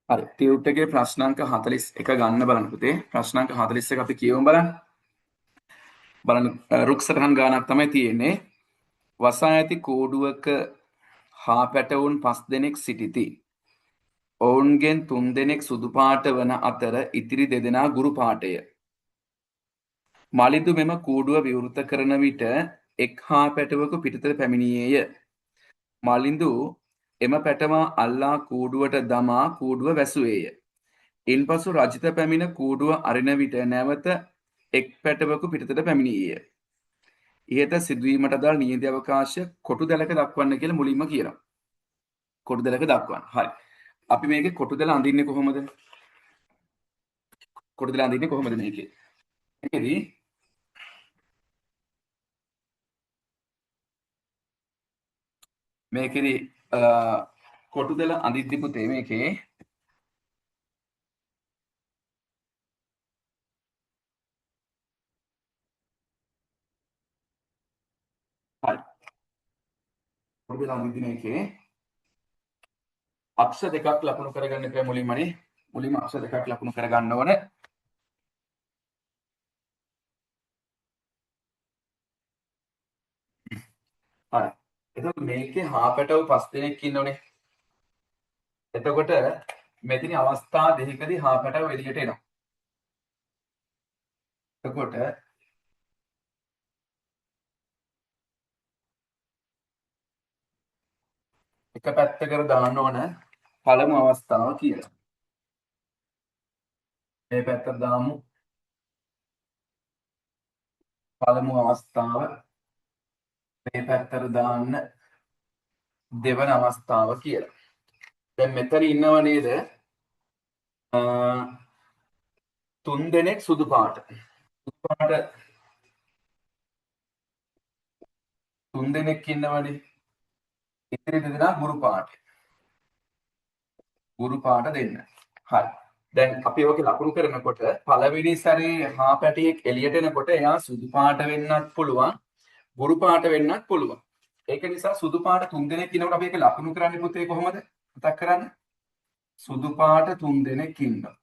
හරි, ටියුට් එකේ ප්‍රශ්න අංක 41 ගන්න බලන්න පුතේ. ප්‍රශ්න අංක 41 අපි කියවමු බලන්න. බලන්න, රුක් සටහන් ගානක් තමයි තියෙන්නේ. වසා ඇති කූඩුවක හා පැටවුන් 5 දෙනෙක් සිටිති. ඔවුන්ගෙන් 3 දෙනෙක් සුදු පාට වන අතර ඉතිරි දෙදෙනා ගුරු පාටය. මලිඳු මෙම කූඩුව විවෘත කරන විට එක් හා පැටවකු පිටතට පැමිණියේය. මලිඳු එම පැටවා අල්ලා කූඩුවට දමා කූඩුව වැසුවේය. ඉන්පසු රජිත පැමිණ කූඩුව අරින විට නැවත එක් පැටවකු පිටතට පැමිණියේය. ඉහත සිදුවීමට අදාළ නියැදි අවකාශය කොටු දැලක දක්වන්න කියලා මුලින්ම කියනවා. කොටු දැලක දක්වන්න. හරි. අපි මේකේ කොටු දැල අඳින්නේ කොහොමද? කොටු දැල අඳින්නේ කොහොමද මේකේ? මේකෙදි මේකෙදි කොටු දැල අඳිද්දි පුතේ මේකේ හරි. කොටු දැල අඳිද්දි මේකේ අක්ෂ දෙකක් ලකුණු කරගන්න එපා මුලින්මනේ. මුලින්ම අක්ෂ දෙකක් ලකුණු කරගන්න ඕන. හරි. එතකොට මේකේ හා පැටවු 5 දෙනෙක් ඉන්නෝනේ. එතකොට මෙතන අවස්ථා දෙකකදී හා පැටවු එළියට එනවා. එතකොට එක පැත්තකට දාන්න ඕන පළමු අවස්ථාව කියලා. මේ පැත්තට දාමු පළමු අවස්ථාව, මේ පැත්තට දාන්න දෙවන අවස්ථාව කියලා. දැන් මෙතන ඉන්නව නේද තුන් දෙනෙක් සුදු පාට. සුදු පාට තුන් දෙනෙක් ඉන්නවනේ. ඉතිරි දෙදෙනා ගුරු පාට. ගුරු පාට දෙන්න. හරි. දැන් අපි ඔක ලකුණු කරනකොට පළවෙනි සැරේ හා පැටියෙක් එළියට එනකොට එයා සුදු පාට වෙන්නත් පුළුවන්, ගුරු පාට වෙන්නත් පුළුවන්. ඒක නිසා සුදු පාට තුන් දෙනෙක් ඉන්නකොට අපි ඒක ලකුණු කරන්නේ පුතේ කොහොමද? මතක් කරන්න. සුදු පාට තුන් දෙනෙක් ඉන්නවා.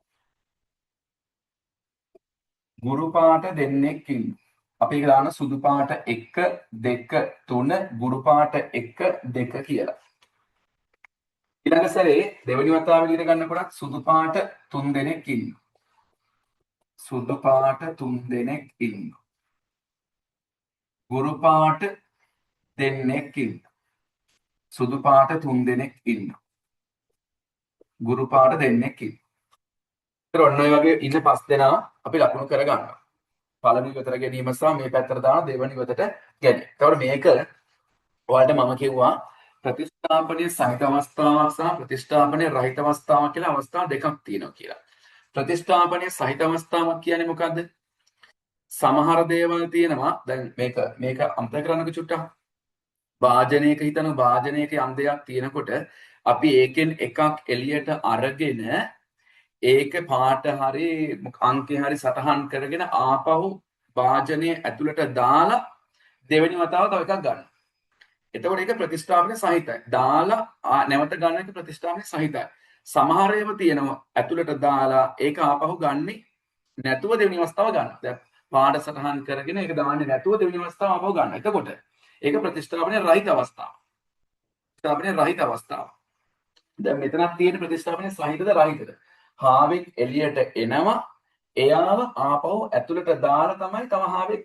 ගුරු පාට දෙන්නෙක් ඉන්නවා. අපි ඒක දාන සුදු පාට 1 2 3 ගුරු පාට 1 2 කියලා. ඊළඟ සැරේ දෙවෙනි වතාව එළියට ගන්නකොට සුදු පාට තුන් දෙනෙක් ඉන්නවා. සුදු පාට තුන් දෙනෙක් ඉන්නවා. ගුරු පාට දෙන්නෙක් ඉන්නවා. සුදු පාට තුන් දෙනෙක් ඉන්නවා. ගුරු පාට දෙන්නෙක් ඉන්නවා. ඒතර ඔන්න ඔය වගේ ඉන්න පස් දෙනා අපි ලකුණු කරගන්නවා. පළවෙනි වතර ගැනීම සහ මේ පැත්තට දාන දෙවෙනි වතට ගැනීම. ඒතකොට මේක ඔයාලට මම කිව්වා ප්‍රතිස්ථාපනයේ සහිත අවස්ථාවක් සහ ප්‍රතිස්ථාපනයේ රහිත අවස්ථාවක් කියලා අවස්ථා දෙකක් තියෙනවා කියලා. ප්‍රතිස්ථාපනයේ සහිත අවස්ථාවක් කියන්නේ මොකද්ද? සමහර දේවල් තියෙනවා. දැන් මේක මේක අමතක කරන්නකෝ චුට්ටක්. වාජනයක හිතන වාජනයක යම් දෙයක් තියෙනකොට අපි ඒකෙන් එකක් එළියට අරගෙන ඒක පාට හරි අංකේ හරි සටහන් කරගෙන ආපහු වාජනය ඇතුළට දාලා දෙවෙනි වතාව තව එකක් ගන්නවා. එතකොට ඒක ප්‍රතිස්ථාපනය සහිතයි. දාලා නැවත ගන්න එක ප්‍රතිස්ථාපනය සහිතයි. සමහර ඒවා තියෙනවා ඇතුළට දාලා ඒක ආපහු ගන්නෙ නැතුව දෙවෙනි අවස්ථාව ගන්නවා. දැන් පාට සටහන් කරගෙන ඒක දාන්නේ නැතුව දෙවෙනි අවස්ථාව ආපහු ගන්නවා. එතකොට ඒක ප්‍රතිස්ථාපනය රහිත අවස්ථාව. ප්‍රතිස්ථාපනය රහිත අවස්ථාව. දැන් මෙතනක් තියෙන ප්‍රතිස්ථාපනය සහිතද රහිතද? හාවෙක් එළියට එනවා, එයාව ආපහු ඇතුළට දාලා තමයි තව හාවෙක්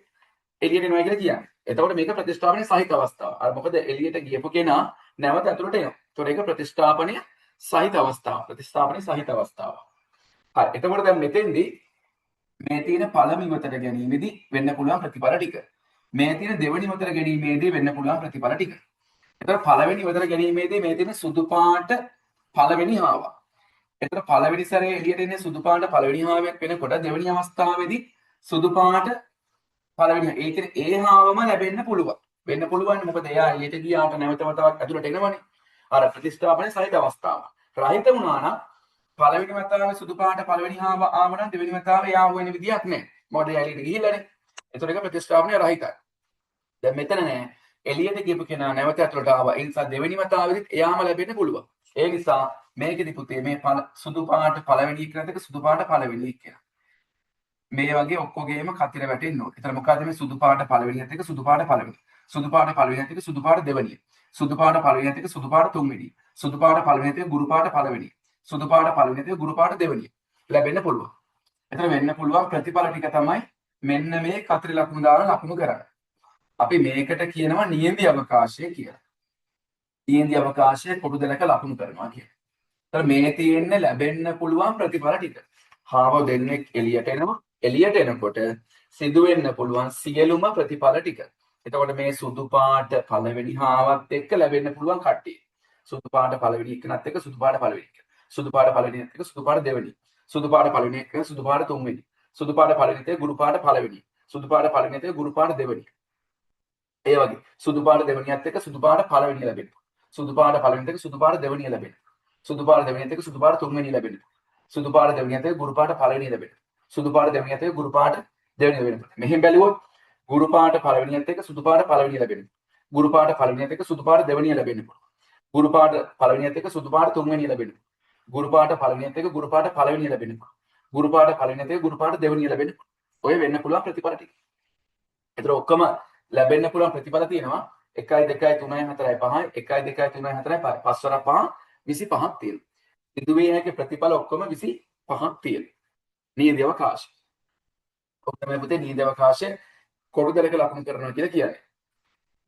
එළියට එනවා කියලා කියන්නේ. එතකොට මේක ප්‍රතිස්ථාපනය සහිත අවස්ථාව. අර මොකද එළියට ගියපු කෙනා නැවත ඇතුළට එනවා. එතකොට ඒක ප්‍රතිස්ථාපනය සහිත අවස්ථාව. ප්‍රතිස්ථාපනය සහිත අවස්ථාව. හරි. එතකොට දැන් මෙතෙන්දී මේ තියෙන පළවෙනි වතර ගැනීමේදී වෙන්න පුළුවන් ප්‍රතිඵල ටික. මේ තියෙන දෙවෙනි වතර ගැනීමේදී වෙන්න පුළුවන් ප්‍රතිඵල ටික. එතකොට පළවෙනි වතර ගැනීමේදී මේ තියෙන සුදු පාට පළවෙනි හාවා. එතකොට පළවෙනි සැරේ එළියට එන්නේ සුදු පාට පළවෙනි හාවයක් වෙනකොට දෙවෙනි අවස්ථාවේදී සුදු පාට පළවෙනි, ඒ කියන්නේ ඒ හාවම ලැබෙන්න පුළුවන්. වෙන්න පුළුවන්. මොකද එයා එළියට ගියාට නැවත වතාවක් ඇතුළට එනවනේ. අර ප්‍රතිස්ථාපනය සහිත අවස්ථාව. රහිත වුණා නම් පළවෙනි වතාවේ සුදු පාට පළවෙනි හාව ආව නම් දෙවෙනි වතාවේ එයා වෙන විදියක් නෑ. මොකද එයා එළියට ගිහිල්ලානේ. එතකොට ඒක ප්‍රතිස්ථාපනය රහිතයි. දැන් මෙතන නෑ. එළියට ගියපු කෙනා නැවත ඇතුළට ආවා. ඒ නිසා දෙවෙනි වතාවෙදිත් එයාම ලැබෙන්න පුළුවන්. ඒ නිසා මේකෙදි පුතේ මේ සුදු පාට පළවෙනි එකනත් එක සුදු පාට පළවෙනි එක. මේ වගේ ඔක්කොගේම කතිර වැටෙන්න ඕනේ. එතන මොකද්ද මේ සුදු පාට පළවෙනියත් එක සුදු පාට පළවෙනි. සුදු පාට පළවෙනියත් එක සුදු පාට දෙවෙනි. සුදු පාට පළවෙනියත් එක සුදු පාට තුන්වෙනි. සුදු පාට පළවෙනියත් එක ගුරු පාට පළවෙනි. සුදු පාට පළවෙනියත් එක ගුරු පාට දෙවෙනි. ලැබෙන්න පුළුවන්. එතන වෙන්න පුළුවන් ප්‍රතිඵල ටික තමයි මෙන්න මේ කතිර ලකුණු දාලා ලකුණු කරන්නේ. අපි මේකට කියනවා නියඳි අවකාශය කියලා. නියඳි අවකාශය කොටු දෙලක ලකුණු කරනවා කියලා. එතන මේ තියෙන්නේ ලැබෙන්න පුළුවන් ප්‍රතිඵල ටික. හාව දෙන්නෙක් එළියට එනවා. එළියට එනකොට සිදු වෙන්න පුළුවන් සියලුම ප්‍රතිඵල ටික. එතකොට මේ සුදු පාට පළවෙනි හාවත් එක්ක ලැබෙන්න පුළුවන් කට්ටිය. සුදු පාට පළවෙනි එකනත් එක්ක සුදු පාට පළවෙනි එක. සුදු පාට පළවෙනි එක්ක සුදු පාට දෙවෙනි. සුදු පාට පළවෙනි එක්ක සුදු පාට තුන්වෙනි. සුදු පාට පළවෙනි එක්ක ගුරු පාට පළවෙනි. සුදු පාට පළවෙනි එක්ක ගුරු පාට දෙවෙනි. ඒ වගේ සුදු පාට දෙවෙනියත් එක්ක සුදු පාට පළවෙනි ලැබෙන්න. සුදු පාට පළවෙනිත් එක්ක සුදු පාට දෙවෙනිය ලැබෙන්න. සුදු පාට දෙවෙනියත් එක්ක සුදු පාට තුන්වෙනි ලැබෙන්න. සුදු පාට දෙවෙනියත් එක්ක ගුරු පාට පළවෙනි ලැබෙන්න. සුදු පාට දෙවෙනියත් එක්ක ගුරු පාට දෙවෙනි ලැබෙන්න. මෙහෙම බැලුවොත් ගුරු පාට පළවෙනියත් එක්ක සුදු පාට පළවෙනි ලැබෙන්න. ගුරු පාට පළවෙනියත් එක්ක සුදු පාට දෙවෙනිය ලැබෙන්න පුළුවන්. ගුරු පාට පළවෙනියත් එක්ක සුදු පාට තුන්වෙනිය ලැබෙන්න. ගුරු පාට පළවෙනියත් එක්ක ගුරු පාට පළවෙනිය ලැබෙන්න. ගුරු පාට පළවෙනියත් එක්ක ගුරු පාට දෙවෙනිය ලැබෙන්න. ඔය වෙන්න පුළුවන් ප්‍රතිඵල ටික. ඒතර ඔක්කොම ලැබෙන්න පුළුවන් ප්‍රතිඵල තියෙනවා 1 2 3 4 5 1 2 3 4 5 5 වර 5 25ක් තියෙනවා. සිදුවිය හැකි ප්‍රතිඵල ඔක්කොම 25ක් තියෙනවා. නියඳි අවකාශය. ඔක තමයි පුතේ නියඳි අවකාශය කොටු දලක ලකුණු කරනවා කියලා කියන්නේ.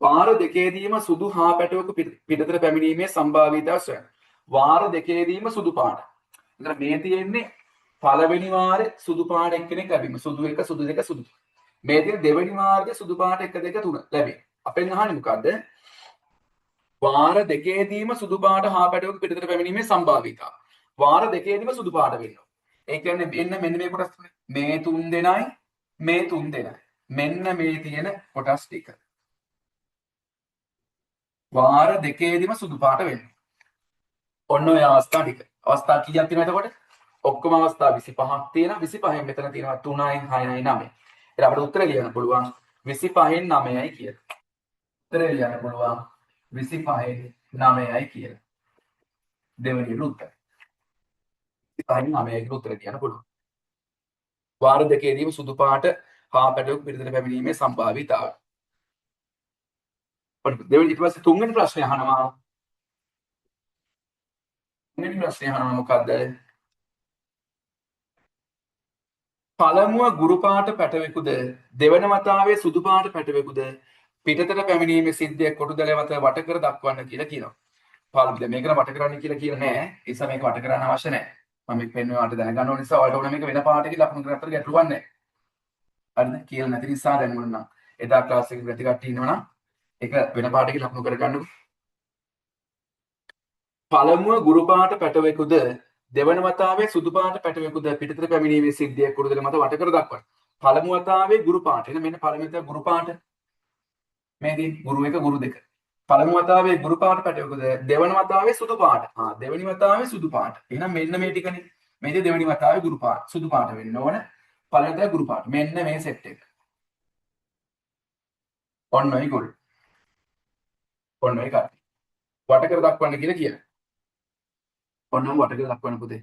වාර දෙකේදීම සුදු හා පැටවක පිටතට පැමිණීමේ සම්භාව්‍යතාව සොයන්න. වාර දෙකේදීම සුදු පාට. එතන මේ තියෙන්නේ පළවෙනි වාරේ සුදු පාට එක්කෙනෙක් ලැබීම. සුදු 1 සුදු 2 සුදු. මේ තියෙන දෙවෙනි වාරේ සුදු පාට 1 2 3 ලැබීම. අපෙන් අහන්නේ මොකද්ද? වාර දෙකේදීම සුදු පාට හා පැටවක පිටතට පැමිණීමේ සම්භාව්‍යතාව. වාර දෙකේදීම සුදු පාට වෙන්න ඕන. ඒ කියන්නේ එන්න මෙන්න මේ කොටස් තුනේ. මේ තුන් දෙනයි මේ තුන් දෙනයි. මෙන්න මේ තියෙන කොටස් ටික. වාර දෙකේදීම සුදු පාට වෙන්න. ඔන්න ඔය අවස්ථා ටික. අවස්ථා කීයක් තියෙනවද එතකොට? ඔක්කොම අවස්ථා 25ක් තියෙනවා. 25න් මෙතන තියෙනවා 3යි 6යි 9. එහෙනම් අපිට උත්තර ලියන්න පුළුවන් 25න් 9යි කියලා. උත්තර ලියන්න පුළුවන් 25න් 9යි කියලා. දෙවෙනි උත්තර. 25න් 9යි කියලා උත්තර ලියන්න පුළුවන්. වාර දෙකේදීම සුදු පාට හා පැටවක පිටතට පැමිණීමේ සම්භාව්‍යතාවය. දෙවෙනි ඊට පස්සේ තුන්වෙනි ප්‍රශ්නේ අහනවා. තුන්වෙනි ප්‍රශ්නේ අහනවා මොකද්ද? පළමුව ගුරු පාට පැටවෙකුද දෙවන වතාවේ සුදු පාට පැටවෙකුද පිටතට පැමිණීමේ සිද්ධිය කොටු දළ මත වට කර දක්වන්න කියලා කියනවා. පළමු දැන් මේක නම් වට කරන්න කියලා කියන නෑ. ඒ නිසා මේක වට කරන්න අවශ්‍ය නෑ. මම මේක පෙන්නුවේ ඔයාලට දැනගන්න ඕන නිසා ඔයාලට ඕන මේක වෙන පාටකින් ලකුණු කරගත්තට ගැටලුවක් නෑ. හරිද? කියලා නැති නිසා දැන් ඕන නම් එදා ක්ලාස් එකේ ප්‍රති කට්ටිය ඉන්නවනම් ඒක වෙන පාටකින් ලකුණු කරගන්නකො. පළමුව ගුරු පාට පැටවෙකුද දෙවන වතාවේ සුදු පාට පැටවෙකුද පිටතට පැමිණීමේ සිද්ධිය කුරුදල මත වට කර දක්වන්න. පළමු වතාවේ ගුරු පාට. එහෙනම් මෙන්න පළවෙනි වතාවේ ගුරු පාට. මේ තියෙන ගුරු 1 ගුරු 2. පළමු වතාවේ ගුරු පාට පැටවෙකුද දෙවන වතාවේ සුදු පාට. ආ දෙවෙනි වතාවේ සුදු පාට. එහෙනම් මෙන්න මේ ටිකනේ. මේ තියෙන දෙවෙනි වතාවේ ගුරු පාට. සුදු පාට වෙන්න ඕන. පළවෙනි වතාවේ ගුරු පාට. මෙන්න මේ සෙට් එක. ඔන්න ඔය ගොල්ලෝ. ඔන්න ඔය කට්ටිය. වට කර දක්වන්න කියලා කියන්නේ. ඔන්නම වට කර දක්වන්න පුතේ.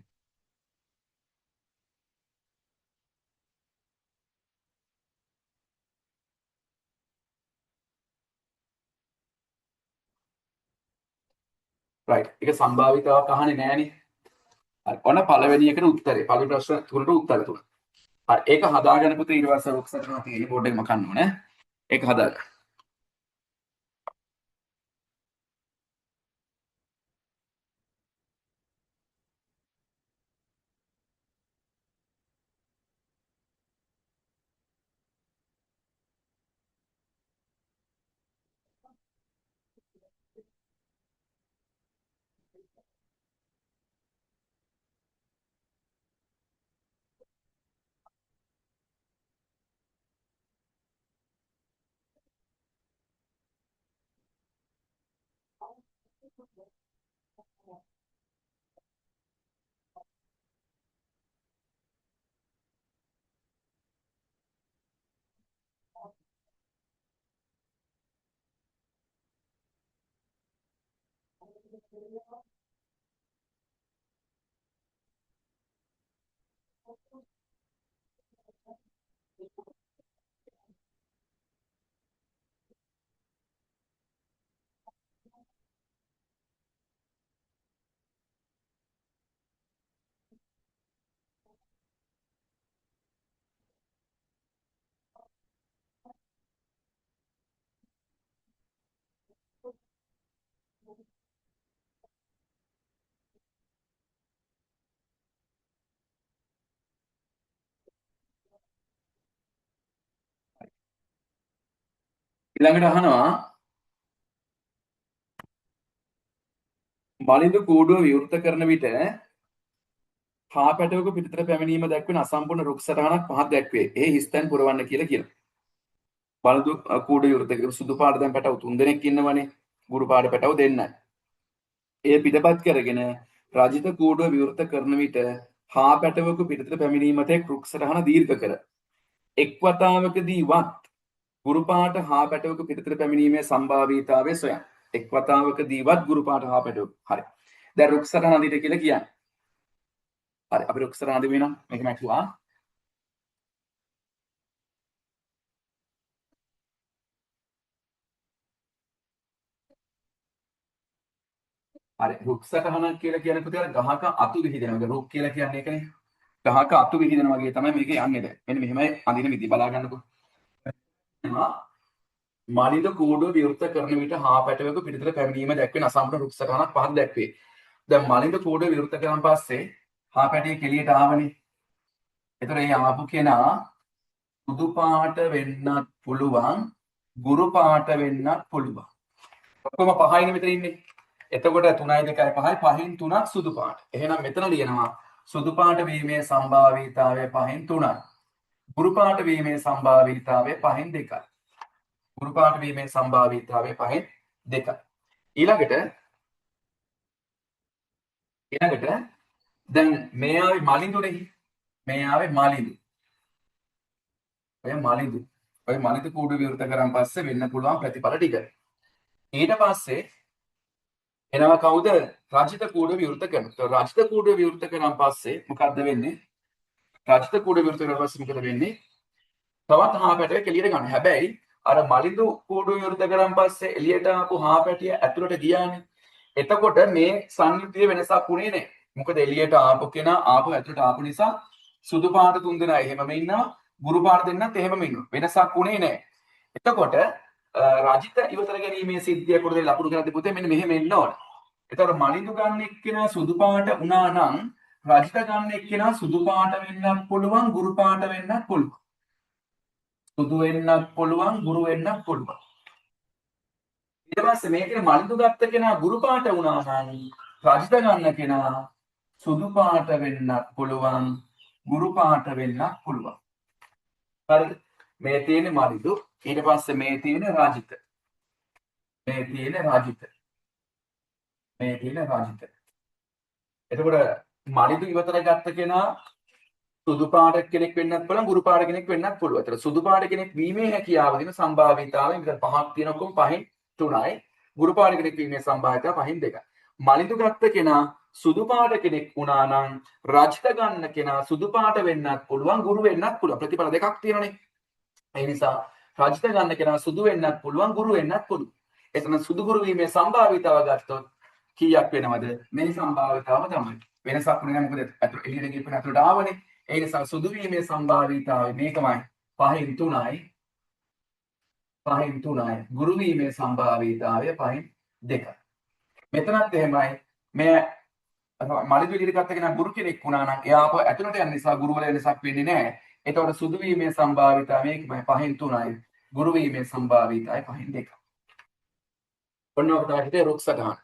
රයිට්. ඒක සම්භාවිතාවක් අහන්නේ නෑනේ. හරි. ඔන්න පළවෙනි එකට උත්තරේ. පළවෙනි ප්‍රශ්න තුනට උත්තර තුන. හරි. ඒක හදාගන්න පුතේ ඊට පස්සේ ඔක් සටහන තියෙන බෝඩ් එක මකන්න ඕනේ. ඒක හදාගන්න. ඊළඟට අහනවා මලිඳු කූඩුව විවෘත කරන විට හා පැටවක පිටතට පැමිණීම දැක්වෙන අසම්පූර්ණ රුක් සටහනක් පහත් දැක්වේ. එහි හිස්තැන් පුරවන්න කියලා කියනවා. මලිඳු කූඩුව විවෘත කිරීම සුදු පාට දැන් පැටවු තුන් දෙනෙක් ඉන්නවනේ. ගුරු පාට පැටවු දෙන්නයි. එය පිටපත් කරගෙන රජිත කූඩුව විවෘත කරන විට හා පැටවක පිටතට පැමිණීම තෙක් රුක් සටහන දීර්ඝ කර එක් වතාවකදීවත් ගුරු පාට හා පැටවක පිටතට පැමිණීමේ සම්භාවීතාවය සොයන්න. එක් වතාවකදීවත් ගුරු පාට හා පැටවක. හරි. දැන් රුක් සටහන අඳිට කියලා කියන්නේ. හරි, අපි රුක් සටහන අඳිමු එහෙනම්. මේක මම කිව්වා. හරි, රුක් සටහනක් කියලා කියන්නේ පුතේ අර ගහක අතු විහිදෙනවා. ඒක රුක් කියලා කියන්නේ ඒකනේ. ගහක අතු විහිදෙනවා වගේ තමයි මේක යන්නේ දැන්. මෙන්න මෙහෙමයි අඳින විදිය බලා ගන්නකෝ. මලිඳ කූඩුව විවෘත කරන විට හා පැටවක පිටතට පැමිණීම දැක්වෙන අසම්පූර්ණ රුක් සටහනක් පහත දැක්වේ. දැන් මලිඳ කූඩුව විවෘත කරන් පස්සේ හා පැටියෙක් එළියට ආවනේ. එතකොට ඒ ආපු කෙනා සුදු පාට වෙන්නත් පුළුවන්, ගුරු පාට වෙන්නත් පුළුවන්. ඔක්කොම පහයිනේ මෙතන ඉන්නේ. එතකොට 3යි 2යි 5යි 5න් 3ක් සුදු පාට. එහෙනම් මෙතන ලියනවා සුදු පාට වීමේ සම්භාවීතාවය 5න් 3යි. ගුරු පාට වීමේ සම්භාවීතාවය 5න් 2යි. ගුරු පාට වීමේ සම්භාවීතාවය 5න් 2යි. ඊළඟට දැන් මේ ආවේ මලිඳුනේ. මේ ආවේ මලිඳු. ඔය මලිඳු. ඔය මලිඳු කූඩුව විවෘත කරන් පස්සේ වෙන්න පුළුවන් ප්‍රතිඵල ටික. ඊට පස්සේ එනවා කවුද? රජිත කූඩුව විවෘත කරනවා. රජිත කූඩුව විවෘත කරන් පස්සේ මොකද්ද වෙන්නේ? රජිත කූඩුව විවෘත කරන් පස්සේ මොකද වෙන්නේ? තවත් හා පැටවෙක් එළියට ගන්න. හැබැයි අර මලිඳු කූඩුව විවෘත කරන් පස්සේ එළියට ආපු හා පැටිය ඇතුළට ගියානේ. එතකොට මේ සංයුතිය වෙනසක් වුණේ නෑ. මොකද එළියට ආපු කෙනා ආපු ඇතුළට ආපු නිසා සුදු පාට තුන් දෙනා එහෙමම ඉන්නවා, ගුරු පාට දෙන්නත් එහෙමම ඉන්නවා. වෙනසක් වුණේ නෑ. එතකොට රජිත ඉවතර ගැනීමේ සිද්ධිය කොට දෙන ලකුණු කරද්දී පුතේ මෙන්න මෙහෙම එන්න ඕන. එතකොට මලිඳු ගන්න එක්කෙනා සුදු පාට වුණා නම් රජිත ගන්න එක්කෙනා සුදු පාට වෙන්නත් පුළුවන්, ගුරු පාට වෙන්නත් පුළුවන්. සුදු වෙන්නත් පුළුවන්, ගුරු වෙන්නත් පුළුවන්. ඊට පස්සේ මේකේ මලිඳු ගත්ත කෙනා ගුරු පාට වුණා නම් රජිත ගන්න කෙනා සුදු පාට වෙන්නත් පුළුවන්, ගුරු පාට වෙන්නත් පුළුවන්. හරිද? මේ තියෙන්නේ මලිඳු. ඊට පස්සේ මේ තියෙන රජිත. මේ තියෙන රජිත. මේ තියෙන රජිත. එතකොට මලිඳු ඉවතර ගත්ත කෙනා සුදු පාට කෙනෙක් වෙන්නත් පුළුවන්, ගුරු පාට කෙනෙක් වෙන්නත් පුළුවන්. ඒතර සුදු පාට කෙනෙක් වීමේ හැකියාව තියෙන සම්භාවීතාවය මෙතන පහක් තියෙන ඔක්කොම පහෙන් තුනයි. ගුරු පාට කෙනෙක් වීමේ සම්භාවිතාව පහෙන් දෙකයි. මලිඳු ගත්ත කෙනා සුදු පාට කෙනෙක් වුණා නම් රජිත ගන්න කෙනා සුදු පාට වෙන්නත් පුළුවන්, ගුරු වෙන්නත් පුළුවන්. ප්‍රතිඵල දෙකක් තියෙනනේ. ඒ නිසා රජිත ගන්න කෙනා සුදු වෙන්නත් පුළුවන්, ගුරු වෙන්නත් පුළුවන්. එතන සුදු ගුරු වීමේ සම්භාවිතාව ගත්තොත් කීයක් වෙනවද? මේ සම්භාවිතාව තමයි. වෙනසක් නෑ, මොකද ඇතුළ එළියට ගිහපු ඇතුළට ආවනේ. ඒ නිසා සුදු වීමේ සම්භාවිතාවය මේකමයි. පහෙන් තුනයි. පහෙන් තුනයි. ගුරු වීමේ සම්භාවිතාවය පහෙන් දෙකයි. මෙතනත් එහෙමයි. මේ මලිඳු එළියට ගත්ත කෙනා ගුරු කෙනෙක් වුණා නම් එයා ආපහු ඇතුළට යන නිසා ගුරුවරයා වෙනසක් වෙන්නේ නෑ. එතකොට සුදු වීමේ සම්භාවිතාවය මේකමයි. පහෙන් තුනයි. ගුරු වීමේ සම්භාවිතාවය පහෙන් දෙකයි. ඔන්න ඔක තමයි හිතේ රුක් සටහන.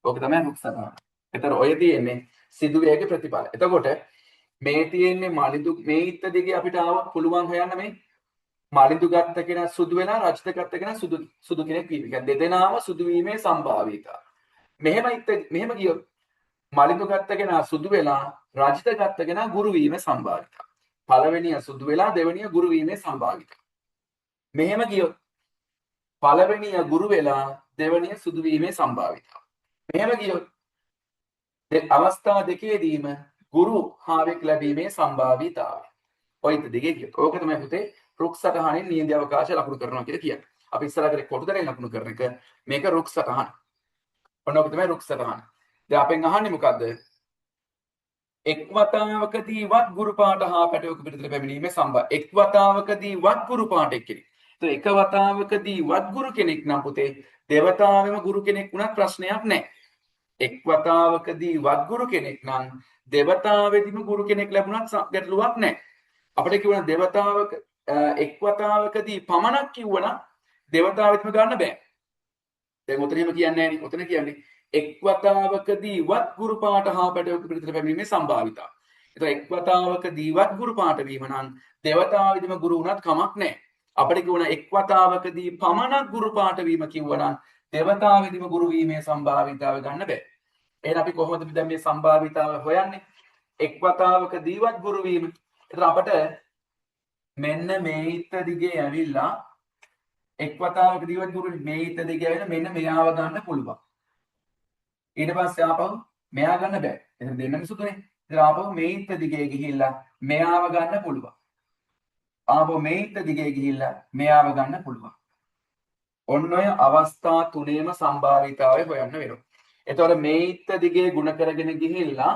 ඔක තමයි රුක් සටහන. එතකොට ඔය තියෙන්නේ සිදුවේගේ ප්‍රතිඵල. එතකොට මේ තියෙන්නේ මලිඳු මේ ඉත්ත දිගේ අපිට ආව පුළුවන් හොයන්න මේ මලිඳු ගත්ත කෙනා සුදු වෙලා රජිත ගත්ත කෙනා සුදු කෙනෙක් වීම. ඒ කියන්නේ දෙදෙනාම සුදු වීමේ සම්භාවීතාව. මෙහෙම ඉත්ත මෙහෙම ගියොත් මලිඳු ගත්ත කෙනා සුදු වෙලා රජිත ගත්ත කෙනා ගුරු වීමේ සම්භාවීතාව. පළවෙනිය සුදු වෙලා දෙවෙනිය ගුරු වීමේ සම්භාවීතාව. මෙහෙම ගියොත් පළවෙනිය ගුරු වෙලා දෙවෙනිය සුදු වීමේ සම්භාවීතාව. මෙහෙම ගියොත් අවස්ථා දෙකේදීම ගුරු හාවෙක් ලැබීමේ සම්භාවීතාවය. ඔය ඉත දිගේ කියොත්. ඕක තමයි පුතේ රුක් සටහනින් නියැඳි අවකාශය ලකුණු කරනවා කියලා කියන්නේ. අපි ඉස්සරහ කරේ කොටු දරෙන් ලකුණු කරන එක. මේක රුක් සටහන. ඔන්න ඔක තමයි රුක් සටහන. දැන් අපෙන් අහන්නේ මොකද්ද? එක් වතාවකදීවත් ගුරු පාට හා පැටවක පිටතට පැමිණීමේ සම්භාව. එක් වතාවකදීවත් ගුරු පාට එක්කෙනෙක්. ඒතර එක වතාවකදීවත් ගුරු කෙනෙක් නම් පුතේ දෙවතාවෙම ගුරු කෙනෙක් වුණත් ප්‍රශ්නයක් නැහැ. එක් වතාවකදීවත් ගුරු කෙනෙක් නම් දෙවතාවෙදිම ගුරු කෙනෙක් ලැබුණත් ගැටලුවක් නැහැ. අපිට කියවන දෙවතාවක එක් වතාවකදී පමණක් කිව්වනම් දෙවතාවෙදිම ගන්න බෑ. දැන් ඔතන එහෙම කියන්නේ නැහැ නේ. ඔතන කියන්නේ එක් වතාවකදීවත් ගුරු පාට හා පැටවක පිටතට පැමිණීමේ සම්භාවිතාව. ඒතර එක් වතාවකදීවත් ගුරු පාට වීම නම් දෙවතාවෙදිම ගුරු වුණත් කමක් නැහැ. අපිට කියවන එක් වතාවකදී පමණක් ගුරු පාට වීම කිව්වනම් දෙවතාවෙදිම ගුරු වීමේ සම්භාවිතාව ගන්න බෑ. එහෙනම් අපි කොහොමද දැන් මේ සම්භාවිතාව හොයන්නේ? එක් වතාවකදීවත් ගුරු වීම. ඒතර අපට මෙන්න මේ ඉත දිගේ ඇවිල්ලා එක් වතාවකදීවත් ගුරු මේ ඉත දිගේ ඇවිල්ලා මෙන්න මෙයාව ගන්න පුළුවන්. ඊට පස්සේ ආපහු මෙයා ගන්න බෑ. එතන දෙන්නම සුදුනේ. ඉතින් ආපහු මේ ඉත දිගේ ගිහිල්ලා මෙයාව ගන්න පුළුවන්. ආපහු මේ ඉත දිගේ ගිහිල්ලා මෙයාව ගන්න පුළුවන්. ඔන්න ඔය අවස්ථා තුනේම සම්භාවිතාවය හොයන්න වෙනවා. එතකොට මේ ඉත දිගේ ගුණ කරගෙන ගිහිල්ලා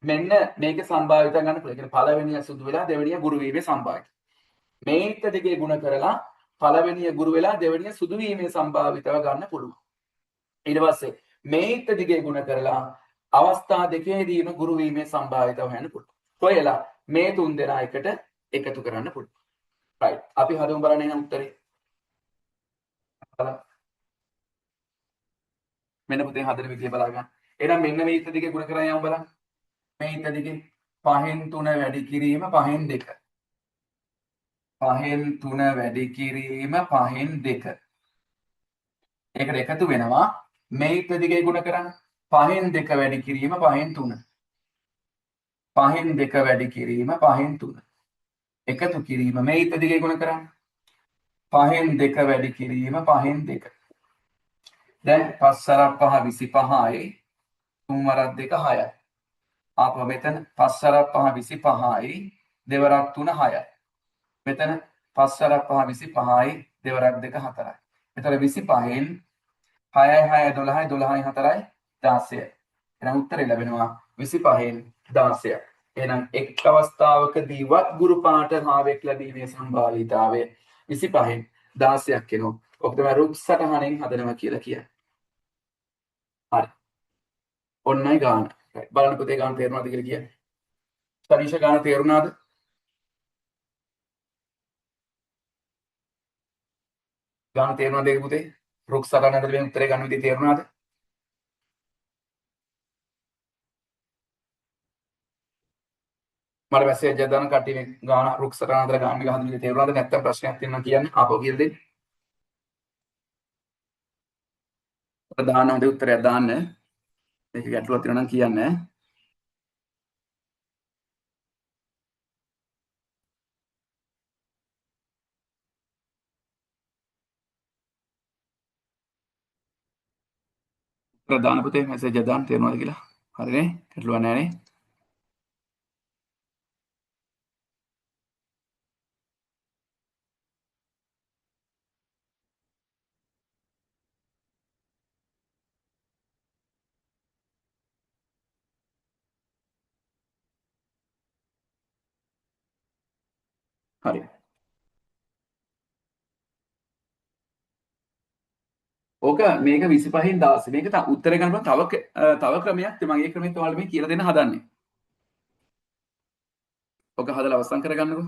මෙන්න මේක සම්භාවිතාව ගන්න පුළුවන්. ඒ කියන්නේ පළවෙනිය සුදු වෙලා දෙවෙනිය ගුරු වීමේ සම්භාවිතාව. මේ ඉත දිගේ ගුණ කරලා පළවෙනිය ගුරු වෙලා දෙවෙනිය සුදු වීමේ සම්භාවිතාව ගන්න පුළුවන්. ඊට පස්සේ මේ ඉත දිගේ ගුණ කරලා අවස්ථා දෙකේදීම ගුරු වීමේ සම්භාවිතාව හොයන්න පුළුවන්. හොයලා මේ තුන් දෙනා එකට එකතු කරන්න පුළුවන්. රයිට්. අපි හදමු බලන්න එහෙනම් උත්තරේ. බලන්න. මෙන්න පුතේ හදන විදිය බලා ගන්න. එහෙනම් මෙන්න මේ ඉත දිගේ ගුණ කරන් යමු බලන්න. මේ ඉත දිගේ 5න් 3 වැඩි කිරීම 5න් 2. 5න් 3 වැඩි කිරීම 5න් 2. ඒකට එකතු වෙනවා මේ ඉත දිගේ ගුණ කරන්න. 5න් 2 වැඩි කිරීම 5න් 3. 5න් 2 වැඩි කිරීම 5න් 3. එකතු කිරීම මේ ඉත දිගේ ගුණ කරන්න. 5න් 2 වැඩි කිරීම 5න් 2. දැන් 5 සරක් 5 25යි 3 වරක් 2 6යි. ආපහු මෙතන 5 සරක් 5 25යි 2 වරක් 3 6යි. මෙතන 5 සරක් 5 25යි 2 වරක් 2 4යි. එතකොට 25න් 6යි 6යි 12යි 12යි 4යි 16යි. එහෙනම් උත්තරේ ලැබෙනවා 25න් 16ක්. එහෙනම් එක් අවස්ථාවකදීවත් ගුරු පාට හාවෙක් ලැබීමේ සම්භාවීතාවය 25න් 16ක් එනවා. ඔක තමයි රුක් සටහනෙන් හදනවා කියලා කියන්නේ. හරි. ඔන්නයි ගාන. බලන්න පුතේ ගාන තේරුණාද කියලා කියන්නේ. සනීෂ ගාන තේරුණාද? ගාන තේරුණාද ඒක පුතේ? රුක් සටහන ඇතුලේ මේ උත්තරේ ගන්න විදිය තේරුණාද? මට මැසේජ් එකක් දාන්න කට්ටිය මේ ගාන රුක් සටහන අතර ගාන එක හදන විදිය තේරුණාද? නැත්නම් ප්‍රශ්නයක් තියෙනවා කියන්න. ආපහු කියලා දෙන්න. ඔය දාන්න හොඳ උත්තරයක් දාන්න. මේක ගැටලුවක් තියෙනවා නම් කියන්න. ප්‍රධාන පුතේ මැසේජ් එකක් දාන්න තේරුණාද කියලා. හරිනේ? ගැටලුවක් නෑ නේ? හරි. ඕක මේක 25න් 16. මේක උත්තර ගන්න පුළුවන් තව ක්‍රමයක්. මම ඒ ක්‍රමෙත් ඔයාලට මේ කියලා දෙන්න හදන්නේ. ඔක හදලා අවසන් කරගන්නකෝ.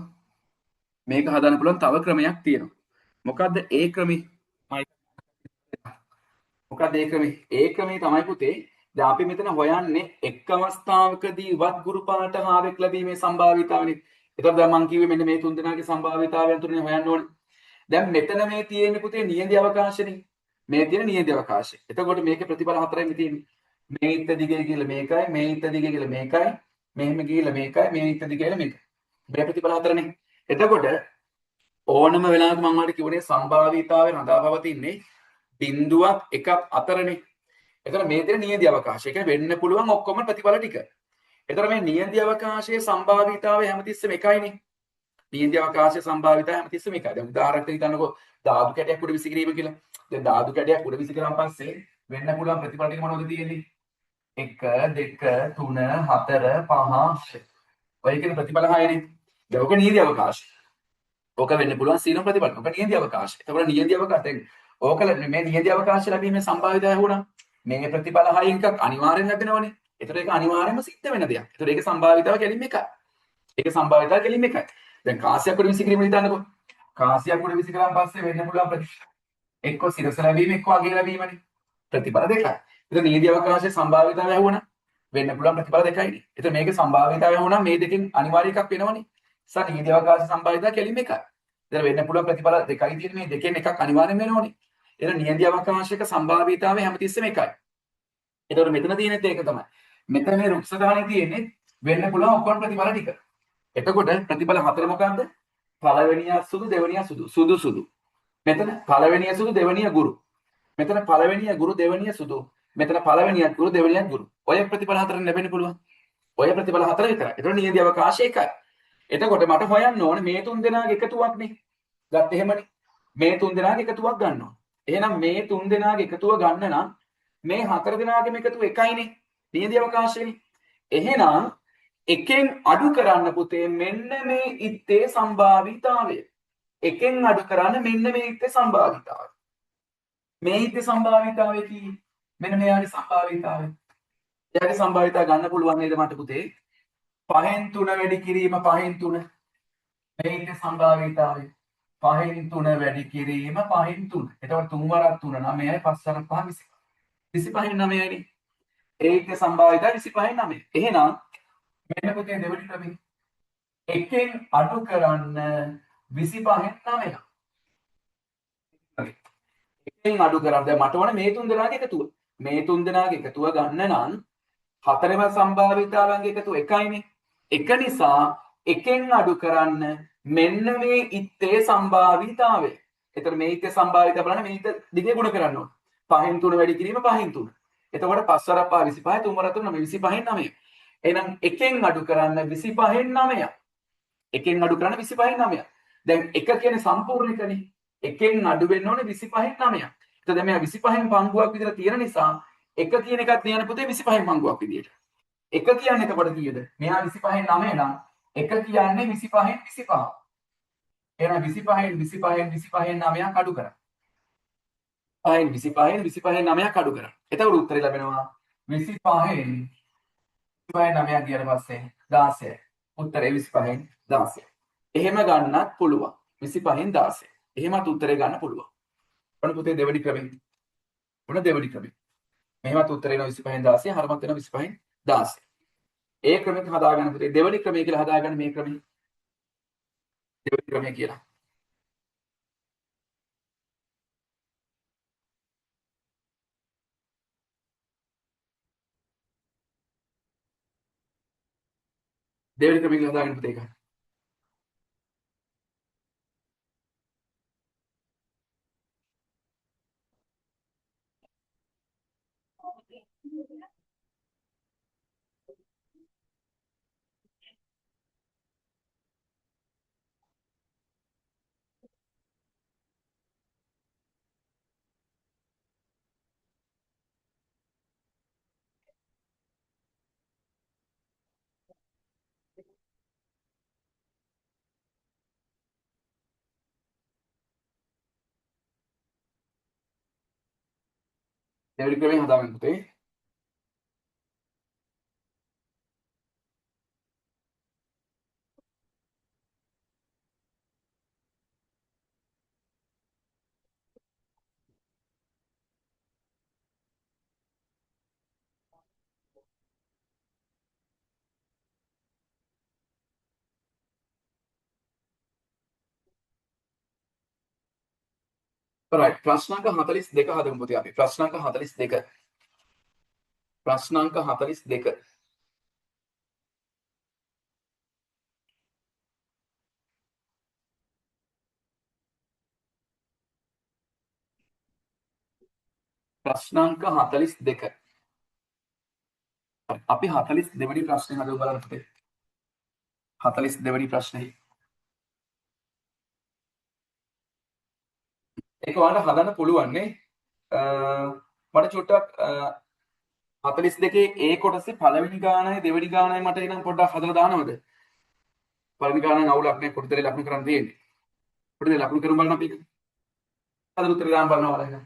මේක හදන්න පුළුවන් තව ක්‍රමයක් තියෙනවා. මොකද්ද ඒ ක්‍රමේ? මොකද්ද ඒ ක්‍රමේ? ඒ ක්‍රමේ තමයි පුතේ දැන් අපි මෙතන හොයන්නේ එක් අවස්ථාවකදීවත් ගුරු පාට හාවෙක් ලැබීමේ සම්භාවිතාවනේ. එතකොට දැන් මං කිව්වේ මෙන්න මේ තුන් දෙනාගේ සම්භාවිතාවයන් තුනේ හොයන්න ඕනේ. දැන් මෙතන මේ තියෙන්නේ පුතේ නියැඳි අවකාශනේ. මේ තියෙන නියැඳි අවකාශය. එතකොට මේකේ ප්‍රතිඵල හතරයි මේ තියෙන්නේ. මේ ඉත දිගේ ගිහලා මේකයි, මේ ඉත දිගේ ගිහලා මේකයි, මෙහෙම ගිහලා මේකයි, මේ ඉත දිගේ ගිහලා මේකයි. මේ ප්‍රතිඵල හතරනේ. එතකොට ඕනම වෙලාවක මං ඔයාලට කිව්වනේ සම්භාවීතාවය රඳා පවතින්නේ බිඳුවක් එකක් අතරනේ. එතකොට මේ තියෙන නියැඳි අවකාශය. ඒ කියන්නේ වෙන්න පුළුවන් ඔක්කොම ප්‍රතිඵල ටික. එතකොට මේ නියැඳි අවකාශයේ සම්භාවිතාවය හැමතිස්සෙම එකයිනේ. නියැඳි අවකාශයේ සම්භාවිතාවය හැමතිස්සෙම එකයි. දැන් උදාහරණයක් හිතන්නකෝ ධාතු කැටයක් උඩ විසිකිරීම කියලා. දැන් ධාතු කැටයක් උඩ විසිකරන් පස්සේ වෙන්න පුළුවන් ප්‍රතිඵල ටික මොනවද තියෙන්නේ? 1 2 3 4 5 6. ඔය කියන ප්‍රතිඵල හයනේ. දැන් ඔක නියැඳි අවකාශය. ඕක වෙන්න පුළුවන් සීලම ප්‍රතිඵල. ඔක නියැඳි අවකාශය. එතකොට නියැඳි අවකාශය ඕක මේ නියැඳි අවකාශය ලැබීමේ සම්භාවිතාවය වුණා. මේ ප්‍රතිඵල හයෙන් එකක් අනිවාර්යෙන් ලැබෙනවනේ. එතකොට ඒක අනිවාර්යයෙන්ම සිද්ධ වෙන දෙයක්. එතකොට ඒක සම්භාවිතාව කෙලින්ම එකයි. ඒක සම්භාවිතාව කෙලින්ම එකයි. දැන් කාසියක් උඩ විසිකිරීම හිතන්නකෝ. කාසියක් උඩ විසිකරන් පස්සේ වෙන්න පුළුවන් ප්‍රතිඵල එක්ක සිරස ලැබීම එක්ක අගය ලැබීමනේ. ප්‍රතිඵල දෙකයි. එතකොට නියැඳි අවකාශයේ සම්භාවිතාවය ඇහුවනම් වෙන්න පුළුවන් ප්‍රතිඵල දෙකයිනේ. එතකොට මේකේ සම්භාවිතාවය ඇහුවනම් මේ දෙකෙන් අනිවාර්ය එකක් වෙනවනේ. නිසා නියැඳි අවකාශයේ සම්භාවිතාව කෙලින්ම එකයි. එතන වෙන්න පුළුවන් ප්‍රතිඵල දෙකයි තියෙන්නේ මේ දෙකෙන් එකක් අනිවාර්යෙන් වෙනවනේ. එහෙනම් නියැඳි අවකාශයක සම්භාව්‍යතාවය හැමතිස්සෙම එකයි. එතකොට මෙතන තියෙනෙත් ඒක තමයි. මෙතන මේ රුක්ෂ ගානේ තියෙන්නේ වෙන්න පුළුවන් ඔක්කොම ප්‍රතිඵල ටික. එතකොට ප්‍රතිඵල හතර මොකද්ද? පළවෙනිය සුදු, දෙවෙනිය සුදු, සුදු සුදු. මෙතන පළවෙනිය සුදු, දෙවෙනිය ගුරු. මෙතන පළවෙනිය ගුරු, දෙවෙනිය සුදු. මෙතන පළවෙනියත් ගුරු, දෙවෙනියත් ගුරු. ඔය ප්‍රතිඵල හතරෙන් ලැබෙන්න පුළුවන්. ඔය ප්‍රතිඵල හතර විතරයි. එතකොට නියැඳි අවකාශය එකයි. එතකොට මට හොයන්න ඕනේ මේ තුන් දෙනාගේ එකතුවක් නේ. ගත්ත එහෙමනේ. මේ තුන් දෙනාගේ එකතුවක් ගන්න ඕනේ. එහෙනම් මේ තුන් දෙනාගේ එකතුව ගන්න නම් මේ හතර දෙනාගේම එකතුව එකයිනේ. නියැඳි අවකාශයනේ. එහෙනම් එකෙන් අඩු කරන්න පුතේ මෙන්න මේ ඉත්තේ සම්භාවිතාවය. එකෙන් අඩු කරන්න මෙන්න මේ ඉත්තේ සම්භාවිතාවය. මේ ඉත්තේ සම්භාවිතාවය කී? මෙන්න මෙයාගේ සම්භාවිතාවය. එයාගේ සම්භාවිතාව ගන්න පුළුවන් නේද මට පුතේ? 5න් 3 වැඩි කිරීම 5න් 3. මේ ඉත්තේ සම්භාවිතාවය. 5න් 3 වැඩි කිරීම 5න් 3. එතකොට 3 වරක් 3 9යි 5 වරක් 5 25. 25න් 9යිනේ. ඒ ඉත්තේ සම්භාවිතාවය 25න් 9. එහෙනම් මෙන්න පුතේ දෙවෙනි ක්‍රමය. එකෙන් අඩු කරන්න 25න් 9. හරි. එකෙන් අඩු කරන්න දැන් මට ඕනේ මේ තුන් දෙනාගේ එකතුව. මේ තුන් දෙනාගේ එකතුව ගන්න නම් හතරෙම සම්භාවිතාවන්ගේ එකතුව එකයිනේ. එක නිසා එකෙන් අඩු කරන්න මෙන්න මේ ඉත්තේ සම්භාවිතාවය. එතකොට මේ ඉත්තේ සම්භාවිතාව බලන්න මේ ඉත්ත දිගේ ගුණ කරන්න ඕනේ. 5න් 3 වැඩි කිරීම 5න් 3. එතකොට 5 වරක් 5 25 3 වරක් 3 9 25න් 9. එහෙනම් එකෙන් අඩු කරන්න 25න් 9. එකෙන් අඩු කරන්න 25න් 9. දැන් එක කියන්නේ සම්පූර්ණ එකනේ. එකෙන් අඩු වෙන්න ඕනේ 25න් 9. එතකොට දැන් මෙයා 25න් පංගුවක් විතර තියෙන නිසා එක කියන එකත් ලියන්න පුතේ 25න් පංගුවක් විදියට. එක කියන්නේ එතකොට කීයද? මෙයා 25න් 9 නම් එක කියන්නේ 25න් 25. එහෙනම් 25න් 25න් 25න් 9ක් අඩු කරා. 5න් 25න් 25න් 9ක් අඩු කරා. එතකොට උත්තරේ ලැබෙනවා 25න් 25න් 9ක් ගියාට පස්සේ 16. උත්තරේ 25න් 16. එහෙම ගන්නත් පුළුවන්. 25න් 16. එහෙමත් උත්තරේ ගන්න පුළුවන්. ඔන්න පුතේ දෙවෙනි ක්‍රමය. ඔන්න දෙවෙනි ක්‍රමය. මෙහෙමත් උත්තරේ එනවා 25න් 16, හරමත් වෙනවා 25න් 16. ඒ ක්‍රමෙත් හදාගන්න පුතේ දෙවෙනි ක්‍රමය කියලා හදාගන්න මේ ක්‍රමය. දෙවෙනි ක්‍රමය කියලා. දෙවෙනි ක්‍රමය කියලා හදාගන්න පුතේ ඒක. දෙවෙනි ක්‍රමයෙන් හදාගන්න පුතේ. රයිට්, ප්‍රශ්න අංක 42 හදමු පුතේ අපි. ප්‍රශ්න අංක 42. ප්‍රශ්න අංක 42. ප්‍රශ්න අංක 42. අපි 42 වෙනි ප්‍රශ්නේ හදමු බලන්න පුතේ. 42 වෙනි ප්‍රශ්නේ. ඒක ඔයාලට හදන්න පුළුවන් නේ. මට චුට්ටක් 42 ඒ කොටසේ පළවෙනි ගානයි දෙවෙනි ගානයි මට එනම් පොඩ්ඩක් හදලා දානවද? පළවෙනි ගානන් අවුලක් නෑ, පොඩි දේ ලකුණු කරන්න තියෙන්නේ. පොඩි දේ ලකුණු කරමු බලන්න අපි එක. හදලා උත්තර දාන්න බලනවා ඔයාලා එහෙනම්.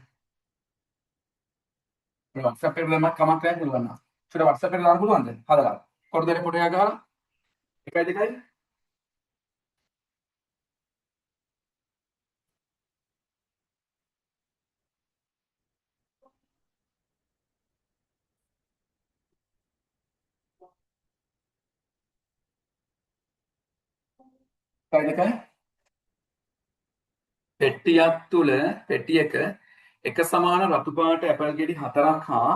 මේ WhatsApp එකට දැම්මත් කමක් නෑ පුළුවන් නම්. චුට්ට WhatsApp එකට දාන්න පුළුවන්ද? හදලා. පොඩි දේ පොඩි එකක් ගහලා 1 2 1 2 පෙට්ටියක් තුල පෙට්ටියක එක සමාන රතු පාට ඇපල් ගෙඩි 4ක් හා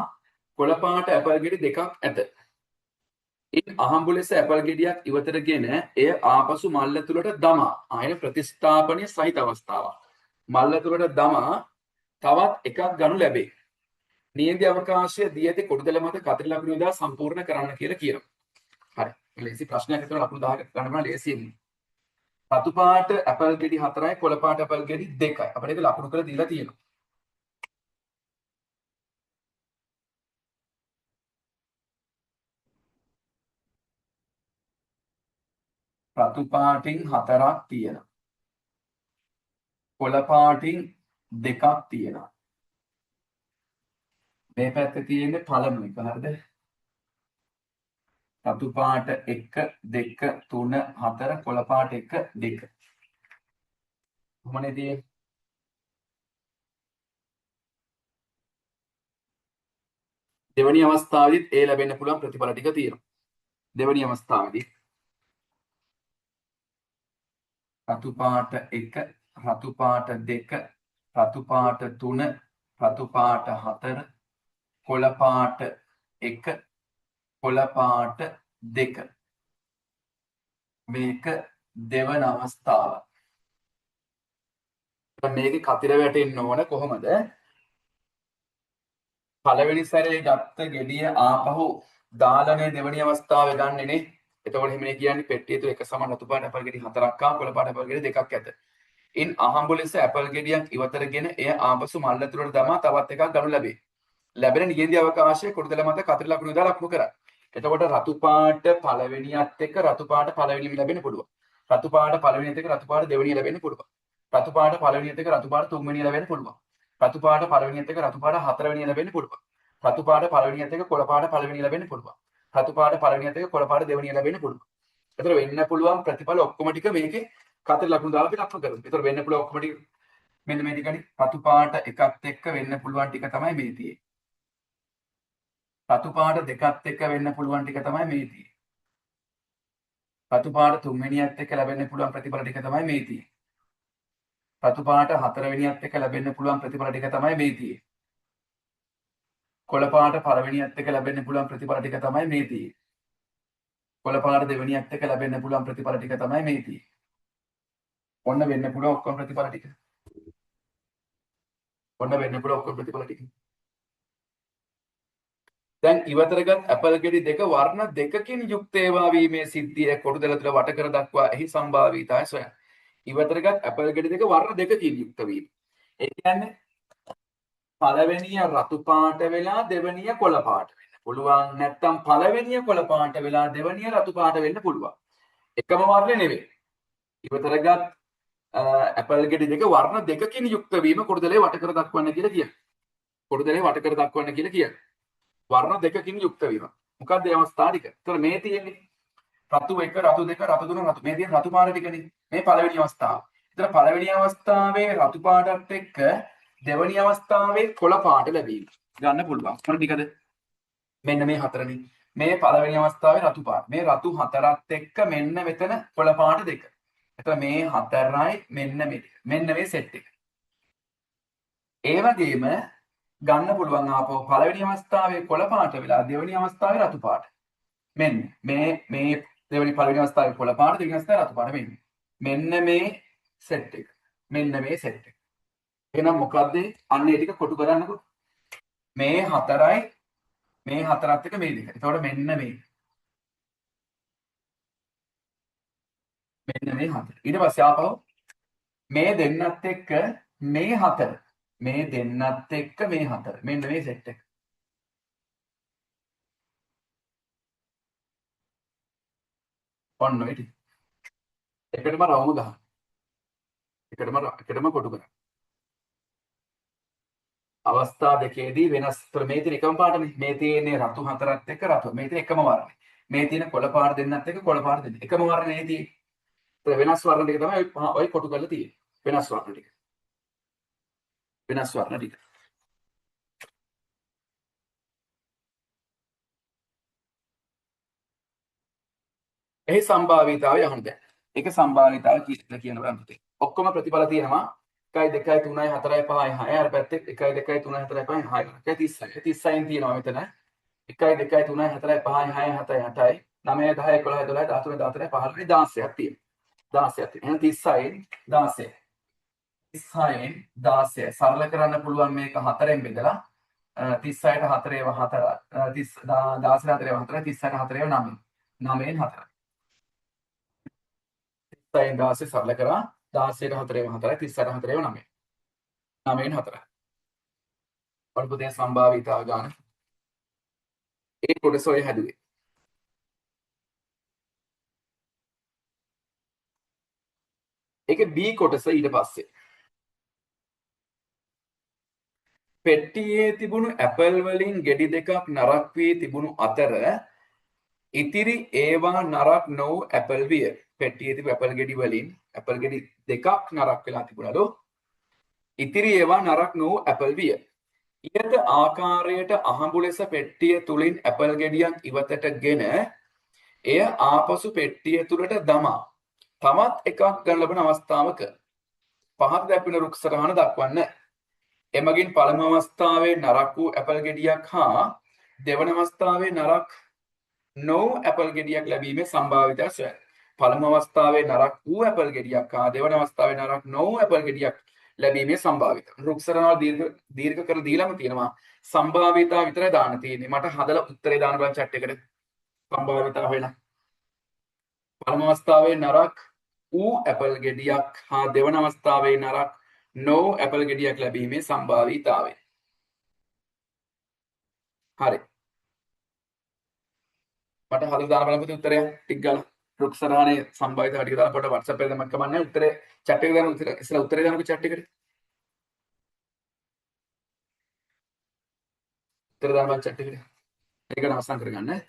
කොළ පාට ඇපල් ගෙඩි 2ක් ඇත. ඉන් අහඹු ලෙස ඇපල් ගෙඩියක් ඉවතටගෙන එය ආපසු මල්ල තුලට දමා, ආයන ප්‍රතිස්ථාපනය සහිත අවස්ථාවක්. මල්ල තුලට දමා තවත් එකක් ගනු ලැබේ. නියැදි අවකාශය දී ඇති කොටුදැල මත කතරි ලකුණු යොදා සම්පූර්ණ කරන්න කියලා කියනවා. හරි. ලේසි ප්‍රශ්නයක් විතර ලකුණු 10ක් ගන්න බෑ ලේසියෙන්. රතු පාට ඇපල් ගෙඩි 4යි කොළ පාට ඇපල් ගෙඩි 2යි. අපිට ඒක ලකුණු කරලා දීලා තියෙනවා. රතු පාටින් 4ක් තියෙනවා. කොළ පාටින් 2ක් තියෙනවා. මේ පැත්තේ තියෙන්නේ පළමු එක, හරිද? රතු පාට 1 2 3 4 කොළ පාට 1 2. කොහොමනේ තියෙන්නේ? දෙවැනි අවස්ථාවේදීත් ඒ ලැබෙන්න පුළුවන් ප්‍රතිඵල ටික තියෙනවා. දෙවැනි අවස්ථාවේදී රතු පාට 1, රතු පාට 2, රතු පාට 3, රතු පාට 4, කොළ පාට 1, කොළ පාට 2. මේක දෙවන අවස්ථාව. මේකේ කතිර වැටෙන්න ඕන කොහොමද? පළවෙනි සැරේ ගත්ත ගෙඩිය ආපහු දාලානේ දෙවනි අවස්ථාවේ ගන්නෙ නේ. එතකොට එහෙමනේ කියන්නේ පෙට්ටිය තුල එක සමාන රතු පාට ඇපල් ගෙඩි 4ක් හා කොළ පාට ඇපල් ගෙඩි 2ක් ඇත. ඉන් අහඹු ලෙස ඇපල් ගෙඩියක් ඉවතරගෙන එය ආපසු මල්ල තුලට දමා තවත් එකක් ගනු ලැබේ. ලැබෙන නියැදි අවකාශයේ කොටුදැල මත කතිර ලකුණු යොදා ලකුණු කරා. එතකොට රතු පාට පළවෙනියත් එක්ක රතු පාට පළවෙනියම ලැබෙන්න පුළුවන්. රතු පාට පළවෙනියත් එක්ක රතු පාට දෙවෙනිය ලැබෙන්න පුළුවන්. රතු පාට පළවෙනියත් එක්ක රතු පාට තුන්වෙනිය ලැබෙන්න පුළුවන්. රතු පාට පළවෙනියත් එක්ක රතු පාට හතරවෙනිය ලැබෙන්න පුළුවන්. රතු පාට පළවෙනියත් එක්ක කොළ පාට පළවෙනිය ලැබෙන්න පුළුවන්. රතු පාට පළවෙනියත් එක්ක කොළ පාට දෙවෙනිය ලැබෙන්න පුළුවන්. ඒතර වෙන්න පුළුවන් ප්‍රතිඵල ඔක්කොම ටික මේකේ කතර ලකුණු දාලා අපි ලකුණු කරමු. ඒතර වෙන්න පුළුවන් ඔක්කොම ටික මෙන්න මේ ටිකනේ. රතු පාට එකත් එක්ක වෙන්න පුළුවන් ටික තමයි මේ තියෙන්නේ. රතු පාට දෙකත් එක්ක වෙන්න පුළුවන් ටික තමයි මේ තියෙන්නේ. රතු පාට තුන්වෙනියත් එක්ක ලැබෙන්න පුළුවන් ප්‍රතිඵල ටික තමයි මේ තියෙන්නේ. රතු පාට හතරවෙනියත් එක්ක ලැබෙන්න පුළුවන් ප්‍රතිඵල ටික තමයි මේ තියෙන්නේ. කොළ පාට පළවෙනියත් එක්ක ලැබෙන්න පුළුවන් ප්‍රතිඵල ටික තමයි මේ තියෙන්නේ. කොළ පාට දෙවෙනියත් එක්ක ලැබෙන්න පුළුවන් ප්‍රතිඵල ටික තමයි මේ තියෙන්නේ. ඔන්න වෙන්න පුළුවන් ඔක්කොම ප්‍රතිඵල ටික. ඔන්න වෙන්න පුළුවන් ඔක්කොම ප්‍රතිඵල ටික. දැන් ඉවතරගත් ඇපල් ගෙඩි දෙක වර්ණ දෙකකින් යුක්ත ඒවා වීමේ සිද්ධිය කොටු දෙල තුල වට කර දක්වා එහි සම්භාවීතාවය සොයන්න. ඉවතරගත් ඇපල් ගෙඩි දෙක වර්ණ දෙකකින් යුක්ත වීම. ඒ කියන්නේ පළවෙනිය රතු පාට වෙලා දෙවෙනිය කොළ පාට වෙන්න පුළුවන්. නැත්තම් පළවෙනිය කොළ පාට වෙලා දෙවෙනිය රතු පාට වෙන්න පුළුවන්. එකම වර්ණය නෙවෙයි. ඉවතරගත් ඇපල් ගෙඩි දෙක වර්ණ දෙකකින් යුක්ත වීම කොටු දෙලේ වට කර දක්වන්න කියලා කියනවා. කොටු දෙලේ වට කර දක්වන්න කියලා කියනවා. වර්ණ දෙකකින් යුක්ත වීම. මොකක්ද ඒ අවස්ථා ටික? ඒතර මේ තියෙන්නේ රතු 1, රතු 2, රතු 3, රතු. මේ තියෙන රතු පාට ටිකනේ. මේ පළවෙනි අවස්ථාව. ඒතර පළවෙනි අවස්ථාවේ රතු පාටත් එක්ක දෙවෙනි අවස්ථාවේ කොළ පාට ලැබීම ගන්න පුළුවන්. මොන ටිකද? මෙන්න මේ හතරනේ. මේ පළවෙනි අවස්ථාවේ රතු පාට. මේ රතු හතරත් එක්ක මෙන්න මෙතන කොළ පාට දෙක. එතන මේ හතරයි මෙන්න මේ ටික. මෙන්න මේ සෙට් එක. ඒ වගේම ගන්න පුළුවන් ආපහු පළවෙනි අවස්ථාවේ කොළ පාට වෙලා දෙවෙනි අවස්ථාවේ රතු පාට. මෙන්න මේ මේ දෙවෙනි පළවෙනි අවස්ථාවේ කොළ පාට දෙවෙනි අවස්ථාවේ රතු පාට මෙන්න. මෙන්න මේ සෙට් එක. මෙන්න මේ සෙට් එක. එහෙනම් මොකද්ද? අන්න ඒ ටික කොටු කරන්නකෝ. මේ හතරයි මේ හතරත් එක්ක මේ දෙක. එතකොට මෙන්න මේ. මෙන්න මේ හතර. ඊට පස්සේ ආපහු මේ දෙන්නත් එක්ක මේ හතර. මේ දෙන්නත් එක්ක මේ හතර. මෙන්න මේ සෙට් එක. ඔන්න ඔය ටික. එකටම රවුම ගහන්න. එකටම කොටු කරන්න. අවස්ථා දෙකේදී වෙනස් මේ තියෙන එකම පාටනේ. මේ තියෙන්නේ රතු හතරත් එක්ක රතු. මේ තියෙන එකම වර්ණේ. මේ තියෙන කොළ පාට දෙන්නත් එක්ක කොළ පාට දෙන්න. එකම වර්ණේ තියෙන්නේ. ඒ වෙනස් වර්ණ ටික තමයි ඔය කොටු කරලා තියෙන්නේ. වෙනස් වර්ණ ටික. වෙනස් වර්ණ ටික. එහි සම්භාවීතාවය අහන්න දැන්. ඒක සම්භාවීතාවය කියලා කියන බලන්න පුතේ. ඔක්කොම ප්‍රතිඵල තියෙනවා. 1 2 3 4 5 6 අර පැත්තේ 1 2 3 4 5 6 36 36න් තියෙනවා මෙතන. 1 2 3 4 5 6 7 8 9 10 11 12 13 14 15 16ක් තියෙනවා. 16ක් තියෙනවා. එහෙනම් 36න් 16. 36න් 16 සරල කරන්න පුළුවන් මේක හතරෙන් බෙදලා 36ට 4 ඒවා 4 30 16 4 ඒවා 4 36ට 4 ඒවා 9. 9න් 4. 36න් 16 සරල කරා 16ට 4 ඒවා 4 36ට 4 ඒවා 9. 9න් 4. ඔන්න පුතේ සම්භාවිතාව ගන්න. ඒ කොටස ඔය හැදුවේ. ඒකේ B කොටස ඊට පස්සේ. පෙට්ටියේ තිබුණු ඇපල් වලින් ගෙඩි දෙකක් නරක් වී තිබුණු අතර ඉතිරි ඒවා නරක් නොවූ ඇපල් විය. පෙට්ටියේ තිබු ඇපල් ගෙඩි වලින් ඇපල් ගෙඩි දෙකක් නරක් වෙලා තිබුණලු. ඉතිරි ඒවා නරක් නොවූ ඇපල් විය. ඉහත ආකාරයට අහඹු ලෙස පෙට්ටිය තුලින් ඇපල් ගෙඩියක් ඉවතටගෙන එය ආපසු පෙට්ටිය තුලට දමා තවත් එකක් ගන්න ලබන අවස්ථාවක පහත දැක්වෙන රුක් සටහන දක්වන්න. එමගින් පළමු අවස්ථාවේ නරක් වූ ඇපල් ගෙඩියක් හා දෙවන අවස්ථාවේ නරක් නොවූ ඇපල් ගෙඩියක් ලැබීමේ සම්භාවිතාව සොයන්න. පළමු අවස්ථාවේ නරක් වූ ඇපල් ගෙඩියක් හා දෙවන අවස්ථාවේ නරක් නොවූ ඇපල් ගෙඩියක් ලැබීමේ සම්භාවිතාව. රුක් සටහන දීර්ඝ කර දීලාම තියෙනවා. සම්භාවිතාව විතරයි දාන්න තියෙන්නේ. මට හදලා උත්තරේ දාන්න බලන්න චැට් එකට. සම්භාවිතාව හොයලා. පළමු අවස්ථාවේ නරක් වූ ඇපල් ගෙඩියක් හා දෙවන අවස්ථාවේ නරක් නොවූ ඇපල් ගෙඩියක් ලැබීමේ සම්භාවීතාවය. හරි. මට හදලා දාන්න බලන්න පුතේ උත්තරය ටික ගාලා. රුක් සටහනේ සම්භාවිතාව ටික දාලා පොඩ WhatsApp එකේ දැම්මත් කමක් නැහැ. උත්තරේ චැට් එකේ දාන්න උත්තරේ ඉස්සෙල්ලා උත්තරේ දාන්නකෝ චැට් එකට. උත්තර දාන්න බලන්න චැට් එකට. ඒක අවසන් කරගන්න.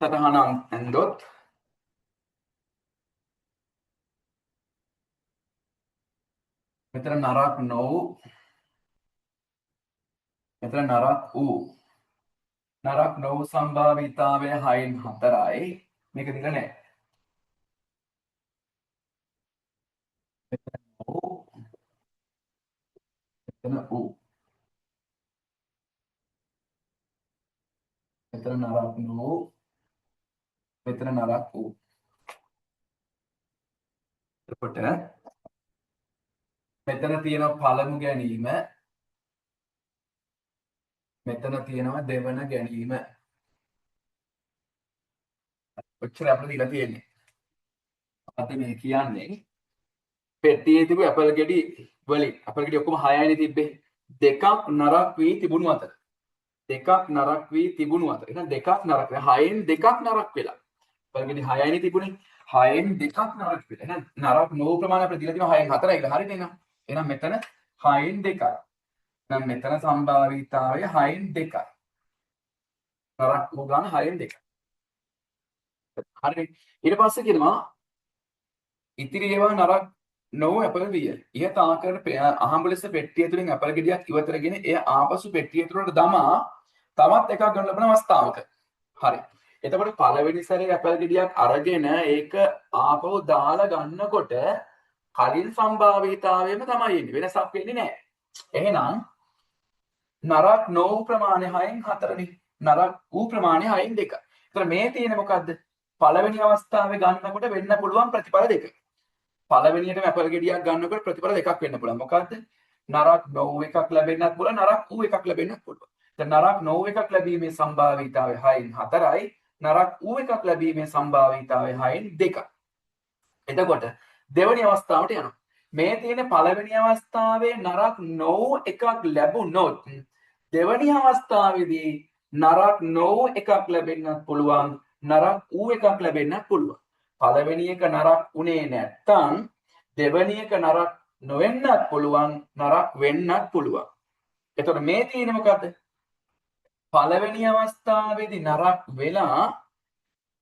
සටහන ඇන්දොත් මෙතන නරක් නොවූ මෙතන නරක් වූ නරක් නොවූ සම්භාවිතාවය 6න් 4යි. මේක දීලා නෑ. මෙතන වූ මෙතන වූ. මෙතන නරක නොවූ, මෙතන නරක වූ. එතකොට මෙතන තියෙනවා පළමු ගැනීම, මෙතන තියෙනවා දෙවන ගැනීම. ඔච්චර අපිට දීලා තියෙන්නේ. අපි මේ කියන්නේ පෙට්ටියේ තිබු ඇපල් ගෙඩි වලින් ඇපල් ගෙඩි ඔක්කොම 6යිනේ තිබ්බේ. දෙකක් නරක වී තිබුණු අතර. දෙකක් නරක වී තිබුණු අතර. එහෙනම් දෙකක් නරක වෙලා 6න් දෙකක් නරක වෙලා. ඇපල් ගෙඩි 6යිනේ තිබුණේ. 6න් දෙකක් නරක වෙලා. එහෙනම් නරක නොවු ප්‍රමාණය අපිට දීලා තියෙනවා 6න් 4යි කියලා. හරිද එහෙනම්? එහෙනම් මෙතන 6න් 2යි. එහෙනම් මෙතන සම්භාවිතාවය 6න් 2යි. නරක වූ ගාන 6න් 2යි. හරිනේ. ඊට පස්සේ කියනවා ඉතිරි ඒවා නරක නොවු ඇපල් විය. ඉහත ආකාරයට අහඹු ලෙස පෙට්ටිය තුලින් ඇපල් ගෙඩියක් ඉවතරගෙන එය ආපසු පෙට්ටිය තුලට දමා තවත් එකක් ගන්න ලබන අවස්ථාවක. හරි. එතකොට පළවෙනි සැරේ ඇපල් ගෙඩියක් අරගෙන ඒක ආපහු දාලා ගන්නකොට කලින් සම්භාවීතාවයම තමයි එන්නේ. වෙනසක් වෙන්නේ නැහැ. එහෙනම් නරක නොවු ප්‍රමාණය 6න් 4නේ. නරක වූ ප්‍රමාණය 6න් 2. ඒතර මේ තියෙන්නේ මොකද්ද? පළවෙනි අවස්ථාවේ ගන්නකොට වෙන්න පුළුවන් ප්‍රතිඵල දෙක. පළවෙනියටම ඇපල් ගෙඩියක් ගන්නකොට ප්‍රතිඵල දෙකක් වෙන්න පුළුවන්. මොකද්ද? නරක නොවු එකක් ලැබෙන්නත් පුළුවන්, නරක වූ එකක් ලැබෙන්නත් පුළුවන්. දැන් නරක නොවු එකක් ලැබීමේ සම්භාවීතාවය 6න් 4යි, නරක වූ එකක් ලැබීමේ සම්භාවීතාවය 6න් 2යි. එතකොට දෙවෙනි අවස්ථාවට යනවා. මේ තියෙන පළවෙනි අවස්ථාවේ නරක නොවු එකක් ලැබුණොත් දෙවෙනි අවස්ථාවේදී නරක නොවු එකක් ලැබෙන්නත් පුළුවන්, නරක වූ එකක් ලැබෙන්නත් පුළුවන්. පළවෙනි එක නරක උනේ නැත්තම් දෙවෙනි එක නරක නොවෙන්නත් පුළුවන්, නරක වෙන්නත් පුළුවන්. එතකොට මේ තියෙන්නේ මොකද්ද? පළවෙනි අවස්ථාවේදී නරක වෙලා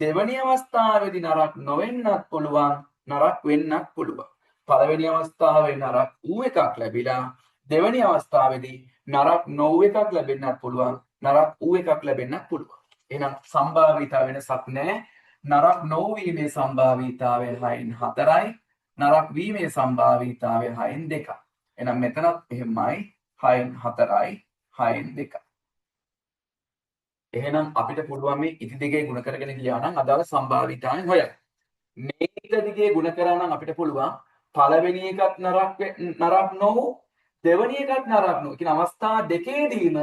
දෙවෙනි අවස්ථාවේදී නරක නොවෙන්නත් පුළුවන්, නරක වෙන්නත් පුළුවන්. පළවෙනි අවස්ථාවේ නරක වූ එකක් ලැබිලා දෙවෙනි අවස්ථාවේදී නරක නොවූ එකක් ලැබෙන්නත් පුළුවන්, නරක වූ එකක් ලැබෙන්නත් පුළුවන්. එහෙනම් සම්භාවීතාව වෙනසක් නැහැ. නරක නොවීමේ සම්භාවීතාවය 6න් 4යි, නරක වීමේ සම්භාවීතාවය 6න් 2යි. එහෙනම් මෙතනත් එහෙමයි 6න් 4යි 6න් 2යි. එහෙනම් අපිට පුළුවන් මේ ඉති දෙකේ ගුණ කරගෙන ගියා නම් අදාළ සම්භාවීතාවයෙන් හොයන්න. මේ ඉති දෙකේ ගුණ කරා නම් අපිට පුළුවන් පළවෙනි එකත් නරක නොවු, දෙවෙනි එකත් නරක නොවු කියන අවස්ථා දෙකේදීම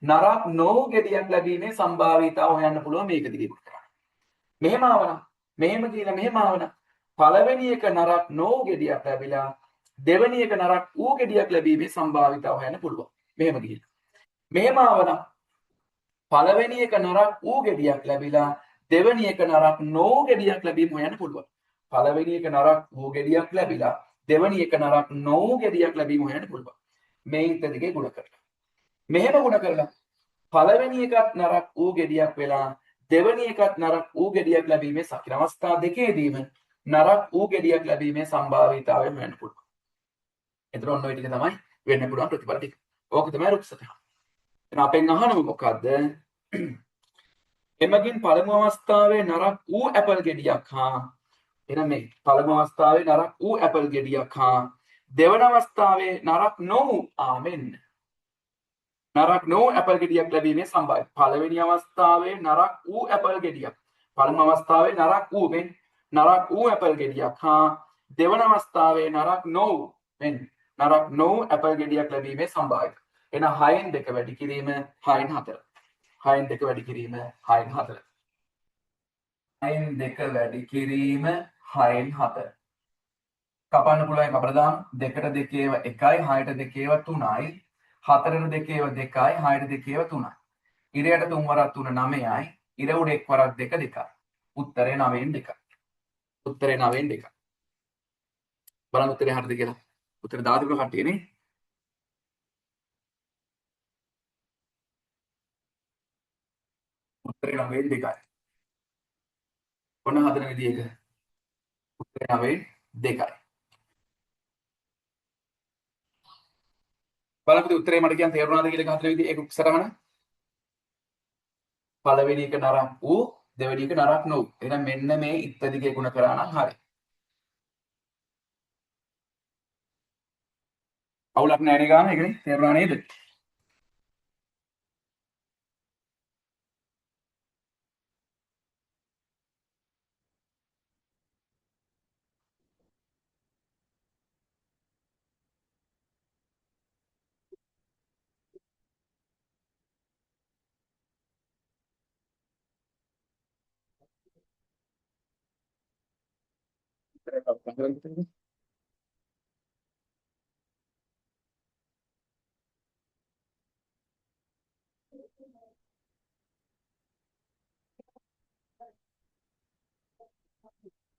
නරක නොවු ගෙඩියක් ලැබීමේ සම්භාවීතාව හොයන්න පුළුවන් මේක දිගේ ගුණ කරා. මෙහෙම ආවනම්, මෙහෙම කියලා මෙහෙම ආවනම් පළවෙනි එක නරක නොවු ගෙඩියක් ලැබිලා දෙවෙනි එක නරක වූ ගෙඩියක් ලැබීමේ සම්භාවිතාව හොයන්න පුළුවන්. මෙහෙම ගිහිල්ලා. මෙහෙම ආවනම් පළවෙනි එක නරක වූ ගෙඩියක් ලැබිලා දෙවෙනි එක නරක නොවු ගෙඩියක් ලැබීම හොයන්න පුළුවන්. පළවෙනි එක නරක වූ ගෙඩියක් ලැබිලා දෙවෙනි එක නරක නොවු ගෙඩියක් ලැබීම හොයන්න පුළුවන්. මේ ඉත දෙකේ ගුණ කරලා. මෙහෙම ගුණ කරලා පළවෙනි එකත් නරක වූ ගෙඩියක් වෙලා දෙවෙනි එකත් නරක වූ ගෙඩියක් ලැබීමේ සකින අවස්ථා දෙකේදීම නරක වූ ගෙඩියක් ලැබීමේ සම්භාවීතාවය හොයන්න පුළුවන්. එතන ඔන්න ඔය ටික තමයි වෙන්න පුළුවන් ප්‍රතිඵල ටික. ඕක තමයි රුක්සතහ. එහෙනම් අපෙන් අහනව මොකද්ද? එමගින් පළමු අවස්ථාවේ නරක වූ ඇපල් ගෙඩියක් හා, එහෙනම් මේ පළමු අවස්ථාවේ නරක වූ ඇපල් ගෙඩියක් හා දෙවන අවස්ථාවේ නරක නොවූ ආමෙන් නරක නොවූ ඇපල් ගෙඩියක් ලැබීමේ සම්භාව්‍යය. පළවෙනි අවස්ථාවේ නරක වූ ඇපල් ගෙඩියක්, පළමු අවස්ථාවේ නරක වූ මෙන් නරක වූ ඇපල් ගෙඩියක් හා දෙවන අවස්ථාවේ නරක නොවූ මෙන් නරක නොවූ ඇපල් ගෙඩියක් ලැබීමේ සම්භාව්‍යය. එහෙනම් 6න් 2 වැඩි කිරීම 6න් 4. 6න් 2 වැඩි කිරීම 6න් 4. 6න් 2 වැඩි කිරීම 6න් 4. කපන්න පුළුවන් කපලා දාමු. 2ට 2 1යි, 6ට 2 3යි, 4ට 2 2යි, 6ට 2 3යි. ඉරයට 3 වරක් 3 9යි, ඉර උඩ 1 වරක් 2 2යි. උත්තරේ 9න් 2යි. උත්තරේ 9න් 2යි. බලන්න උත්තරේ හරිද කියලා. උත්තර දාලා තිබුණ කට්ටියනේ. උත්තරේ 9න් 2යි. ඔන්න හදන විදිය එක. උත්තරේ 9න් 2යි. බලන්න උත්තරේ මට කියන්න තේරුණාද කියලා එක හදන විදිය ඒක සටහන. පළවෙනි එක නරක වූ, දෙවෙනි එක නරක නොවූ. එහෙනම් මෙන්න මේ ඉත්ත දිගේ ගුණ කරා නම් හරි. අවුලක් නෑ නේ ගාන, ඒකනේ තේරුණා නේද?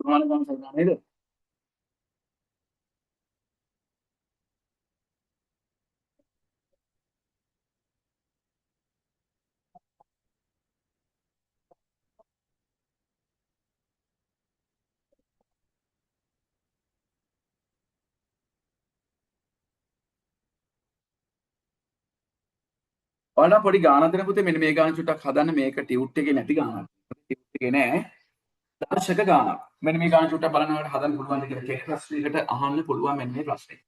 ප්‍රමාණ ගාන සර් නේද? ඔයාලා පොඩි ගානක් දෙන පුතේ, මෙන්න මේ ගාන චුට්ටක් හදන්න. මේක ටියුට් එකේ නැති ගානක්. ටියුට් එකේ නෑ. දර්ශක ගානක්. මෙන්න මේ ගාන චුට්ටක් බලන්න ඔයාලට හදන්න පුළුවන්ද කියලා. කෙටි ප්‍රශ්නයකට අහන්න පුළුවන් මෙන්න මේ ප්‍රශ්නේ.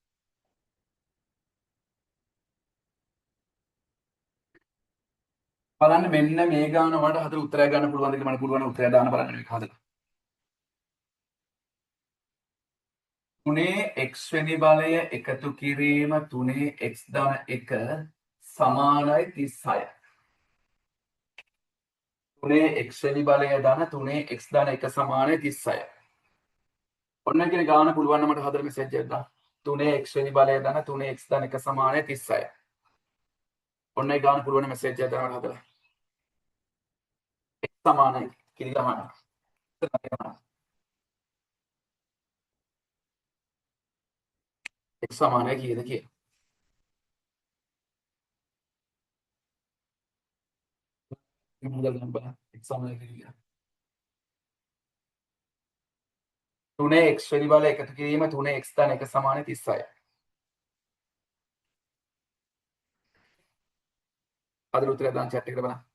බලන්න මෙන්න මේ ගාන ඔයාලට හදලා උත්තරයක් ගන්න පුළුවන්ද කියලා. මට පුළුවන් උත්තරයක් දාන්න බලන්න මේක හදලා. 3 x වෙනි බලය එකතු කිරීම 3 x ධන 1 සමානයි 36. 3 x වෙනි බලය ධන 3 x ධන 1 සමානයි 36. ඔන්න කියන ගාන පුළුවන් නම් මට හදලා මෙසේජ් එකක් දාන්න. 3 x වෙනි බලය ධන 3 x ධන 1 සමානයි 36. ඔන්න ඒ ගාන පුළුවන් මෙසේජ් එකක් දාන්න මට හදලා. x සමානයි කිරි ගහන්න. x සමානයි කීයද කියලා. හදලා ගන්න බලන්න. x සමානයි කීයද කියලා. 3 x වෙනි බලය එකතු කිරීම 3 x ධන 1 සමානයි 36. අද උත්තරය දාන්න චැට් එකට බලන්න.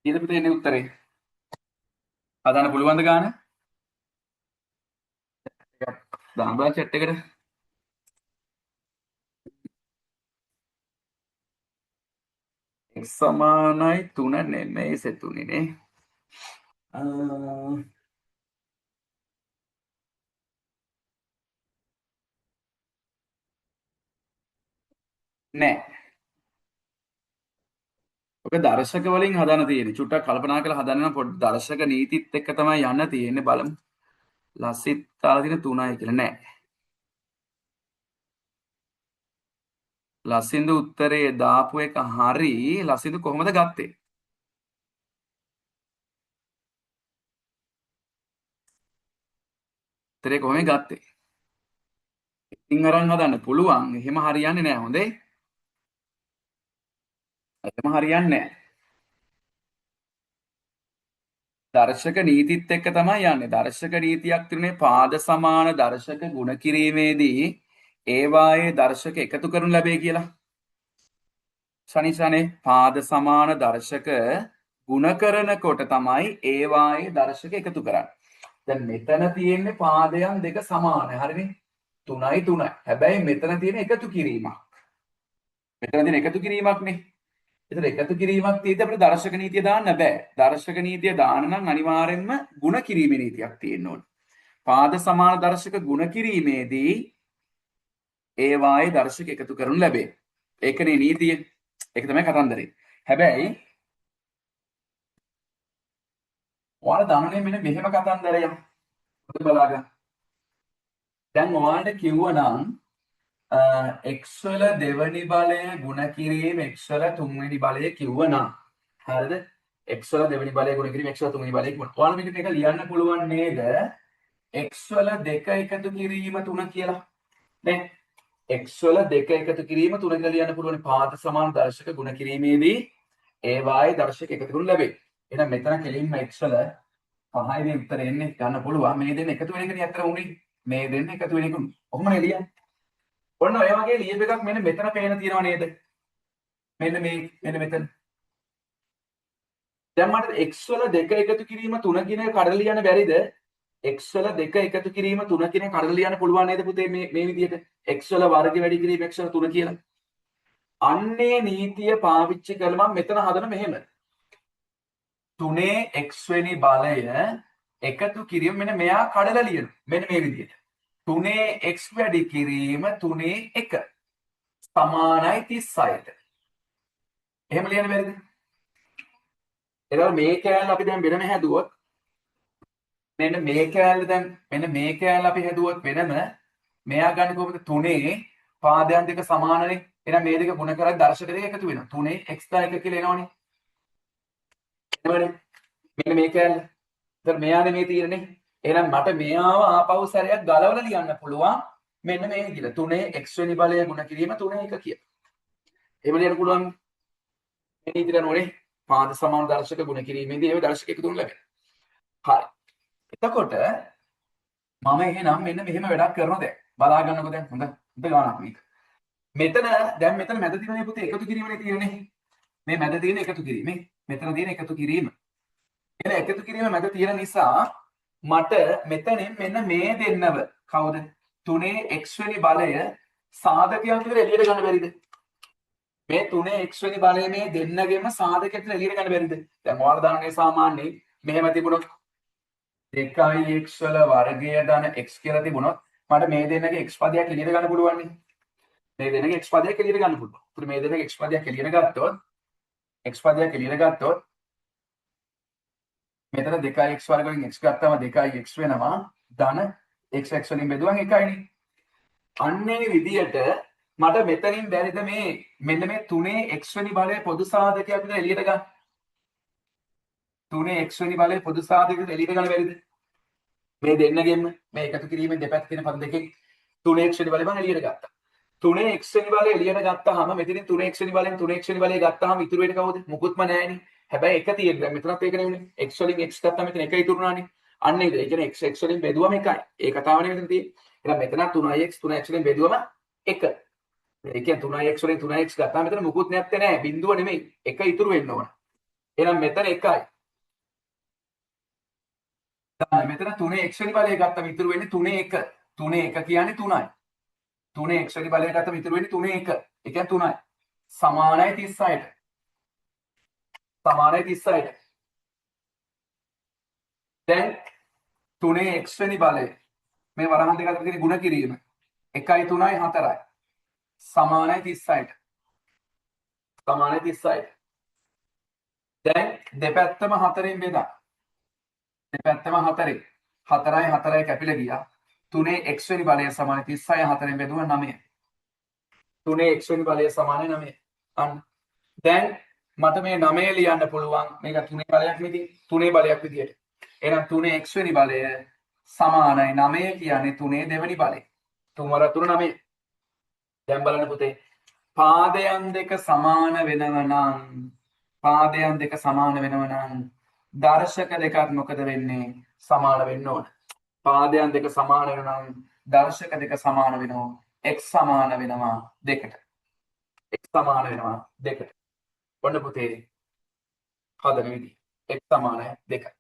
කීයද පුතේ එන්නේ උත්තරේ? හදන්න පුළුවන්ද ගාන? දාන්න බලන්න චැට් එකට. x සමානයි 3 නෙමෙයි සෙතුනේ නේ. නෑ. ඔක දර්ශක වලින් හදන්න තියෙන්නේ. චුට්ටක් කල්පනා කරලා හදන්න නම් පොඩි දර්ශක නීතිත් එක්ක තමයි යන්න තියෙන්නේ. බලමු. ලසිත් දාලා තියෙන 3යි කියලා නෑ. ලසින්දු උත්තරේ දාපු එක හරි. ලසින්දු කොහොමද ගත්තේ? උත්තරේ කොහොමද ගත්තේ? ඉතින් අරන් හදන්න පුළුවන්. එහෙම හරියන්නේ නෑ හොඳේ. එහෙම හරියන්නේ නෑ. දර්ශක නීතිත් එක්ක තමයි යන්නේ. දර්ශක නීතියක් තිබුණේ පාද සමාන දර්ශක ගුණ කිරීමේදී ඒවායේ දර්ශක එකතු කරනු ලැබේ කියලා. ශනිශනේ පාද සමාන දර්ශක ගුණ කරනකොට තමයි ඒවායේ දර්ශක එකතු කරන්නේ. දැන් මෙතන තියෙන්නේ පාදයන් දෙක සමානයි. හරිනේ? 3යි 3යි. හැබැයි මෙතන තියෙන එකතු කිරීමක්. මෙතන තියෙන එකතු කිරීමක් නේ. ඒතර එකතු කිරීමක් තියෙද්දි අපිට දර්ශක නීතිය දාන්න බෑ. දර්ශක නීතිය දාන නම් අනිවාර්යෙන්ම ගුණ කිරීමේ නීතියක් තියෙන්න ඕන. පාද සමාන දර්ශක ගුණ කිරීමේදී ඒවායේ දර්ශක එකතු කරනු ලැබේ. ඒකනේ නීතිය. ඒක තමයි කතන්දරේ. හැබැයි ඔයාලා දන්නනේ මෙන්න මෙහෙම කතන්දරයක්. හොඳ බලාගන්න. දැන් ඔයාලට කිව්වනම් x වල දෙවනි බලය ගුණ කිරීම x වල තුන්වෙනි බලය කිව්වනම්, හරිද? x වල දෙවනි බලය ගුණ කිරීම x වල තුන්වෙනි බලය කිව්වනම් ඔයාලා මේකට එක ලියන්න පුළුවන් නේද? x වල දෙක එකතු කිරීම 3 කියලා නේ? x වල දෙක එකතු කිරීම 3 කියලා ලියන්න පුළුවන්. පාද සමාන දර්ශක ගුණ කිරීමේදී ඒ වායේ දර්ශක එකතු කරනු ලැබේ. එහෙනම් මෙතන කෙලින්ම x වල 5යි මේ උත්තර එන්නේ ගන්න පුළුවන්. මේ දෙන්න එකතු වෙන එකනේ අතර උනේ. මේ දෙන්න එකතු වෙන එක ඔහොමනේ ලියන්නේ. ඔන්න ඔය වගේ ලියප එකක් මෙන්න මෙතන පේන තියෙනව නේද? මෙන්න මේ මෙන්න මෙතන. දැන් මට x වල දෙක එකතු කිරීම 3 කියන එක කඩලා ලියන්න බැරිද? x වල දෙක එකතු කිරීම 3 කියන එක කඩලා ලියන්න පුළුවන් නේද පුතේ මේ මේ විදිහට? x වල වර්ග වැඩි කිරීම x වල 3 කියලා. අන්නේ නීතිය පාවිච්චි කරලා මම මෙතන හදන මෙහෙම. 3 x වෙනි බලය එකතු කිරීම මෙන්න මෙයා කඩලා ලියන. මෙන්න මේ විදිහට. 3 x වැඩි කිරීම 3 1 සමානයි 36ට. එහෙම ලියන්න බැරිද? එතකොට මේ කෑල්ල අපි දැන් වෙනම හැදුවොත්, මෙන්න මේ කෑල්ල දැන් මෙන්න මේ කෑල්ල අපි හැදුවොත් වෙනම මෙයා ගන්න කොහොමද? 3 පාදයන් දෙක සමානනේ. එහෙනම් මේ දෙක ගුණ කරලා දර්ශක දෙක එකතු වෙනවා. 3 x දාන 1 කියලා එනවනේ. එනවනේ. මෙන්න මේ කෑල්ල. එතකොට මෙයානේ මේ තියෙන්නේ. එහෙනම් මට මෙයාව ආපහු සැරයක් ගලවලා ලියන්න පුළුවන් මෙන්න මේ විදිහට. 3 x වෙනි බලය ගුණ කිරීම 3 1 කියලා. එහෙම ලියන්න පුළුවන්. මේ විදිහට නෝනේ. පාද සමාන දර්ශක ගුණ කිරීමේදී ඒ දර්ශක එකතු වෙන ලැබෙනවා. හරි. එතකොට මම එහෙනම් මෙන්න මෙහෙම වැඩක් කරනවා දැන්. බලා ගන්නකෝ දැන් හොඳ හොඳ ගානක් මේක. මෙතන දැන් මෙතන මැද තියෙන පුතේ එකතු කිරීමනේ තියෙන්නේ. මේ මැද තියෙන එකතු කිරීම. මෙතන තියෙන එකතු කිරීම. එන එකතු කිරීම මැද තියෙන නිසා මට මෙතනින් මෙන්න මේ දෙන්නව කවුද? 3 x වෙනි බලය සාධකයක් විතර එළියට ගන්න බැරිද? මේ 3 x වෙනි බලය මේ දෙන්නගෙම සාධකයක් විතර එළියට ගන්න බැරිද? දැන් ඔයාලා දන්නනේ සාමාන්‍යයෙන් මෙහෙම තිබුණොත් 2x වල වර්ගය ධන x කියලා තිබුණොත් මට මේ දෙන්නගේ x පදයක් එළියට ගන්න පුළුවන් නේ. මේ දෙන්නගේ x පදයක් එළියට ගන්න පුළුවන්. ඒතර මේ දෙන්නගේ x පදයක් එළියට ගත්තොත්, x පදයක් එළියට ගත්තොත් මෙතන 2x වර්ග වලින් x ගත්තම 2x වෙනවා ධන x x වලින් බෙදුවම 1යිනේ. අන්න ඒ විදියට මට මෙතනින් බැරිද මේ මෙන්න මේ 3 x වෙනි බලය පොදු සාධකයක් විතර එළියට ගන්න? 3 x වෙනි බලය පොදු සාධකයක් විතර එළියට ගන්න බැරිද? මේ දෙන්නගෙන්ම මේ එකතු කිරීමෙන් දෙපැත්තේ තියෙන පද දෙකෙන් 3 x වෙනි බලය මම එළියට ගත්තා. 3 x වෙනි බලය එළියට ගත්තාම මෙතනින් 3 x වෙනි බලයෙන් 3 x වෙනි බලය ගත්තාම ඉතුරු වෙන්නේ කවුද? මුකුත්ම නෑනේ. හැබැයි එක තියෙන්නේ. දැන් මෙතනත් ඒක නෙවෙයිනේ. x වලින් x ගත්තාම මෙතන එක ඉතුරු වුණානේ. අන්න ඒක. ඒ කියන්නේ x x වලින් බෙදුවම එකයි. ඒ කතාවනේ මෙතන තියෙන්නේ. එහෙනම් මෙතන 3x 3x වලින් බෙදුවම 1. ඒ කියන්නේ 3x වලින් 3x ගත්තාම මෙතන මුකුත් නැත්තේ නෑ. බිඳුව නෙමෙයි. එක ඉතුරු වෙන්න ඕන. එහෙනම් මෙතන 1යි. දැන් මෙතන 3x වෙනි බලය ගත්තම ඉතුරු වෙන්නේ 3 1. 3 1 කියන්නේ 3යි. 3 x වෙනි බලය ගත්තම ඉතුරු වෙන්නේ 3 1. ඒ කියන්නේ 3යි. සමානයි 36ට. සමානයි 36ට. දැන් 3 x වෙනි බලය මේ වරහන් දෙක අතර තියෙන ගුණ කිරීම 1යි 3යි 4යි සමානයි 36ට. සමානයි 36ට. දැන් දෙපැත්තම 4ෙන් බෙදා. දෙපැත්තම 4ෙන්. 4යි 4යි කැපිලා ගියා. 3 x වෙනි බලය සමානයි 36, 4ෙන් බෙදුවා 9. 3 x වෙනි බලය සමානයි 9. අන්න. දැන් මට මේ 9 ලියන්න පුළුවන් මේක 3 බලයක් විදිහට, 3 බලයක් විදිහට. එහෙනම් 3 x වෙනි බලය සමානයි 9 කියන්නේ 3 දෙවෙනි බලය. 3 වර 3 9. දැන් බලන්න පුතේ, පාදයන් දෙක සමාන වෙනව නම්, පාදයන් දෙක සමාන වෙනව නම් දර්ශක දෙකත් මොකද වෙන්නේ? සමාන වෙන්න ඕන. පාදයන් දෙක සමාන වෙනවා නම් දර්ශක දෙක සමාන වෙනවා. X සමාන වෙනවා 2ට. X සමාන වෙනවා 2ට. ඔන්න පුතේ හදන විදිහ. X සමානයි 2.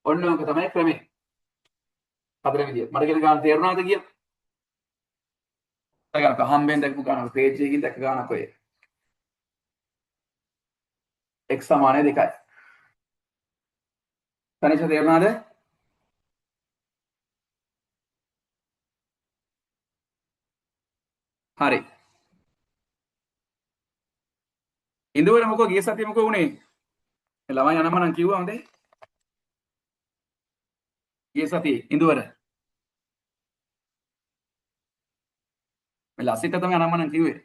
ඔන්න ඔක තමයි ක්‍රමය. හදන විදිය. මට කියන ගාන තේරුණාද කියලා? ගානක හම්බෙන් දැකපු ගානක පේජ් එකකින් දැක්ක ගානක් ඔය. X සමානයි 2යි. තනිෂ තේරුණාද? හරි. ඉන්දුවර මොකෝ ගිය සතියේ මොකෝ වුනේ? ළමයි අනම්මනම් කිව්වා හොඳේ. ගිය සතියේ ඉන්දුවර. මේ ලසිත තමයි අනම්මනම් කිව්වේ.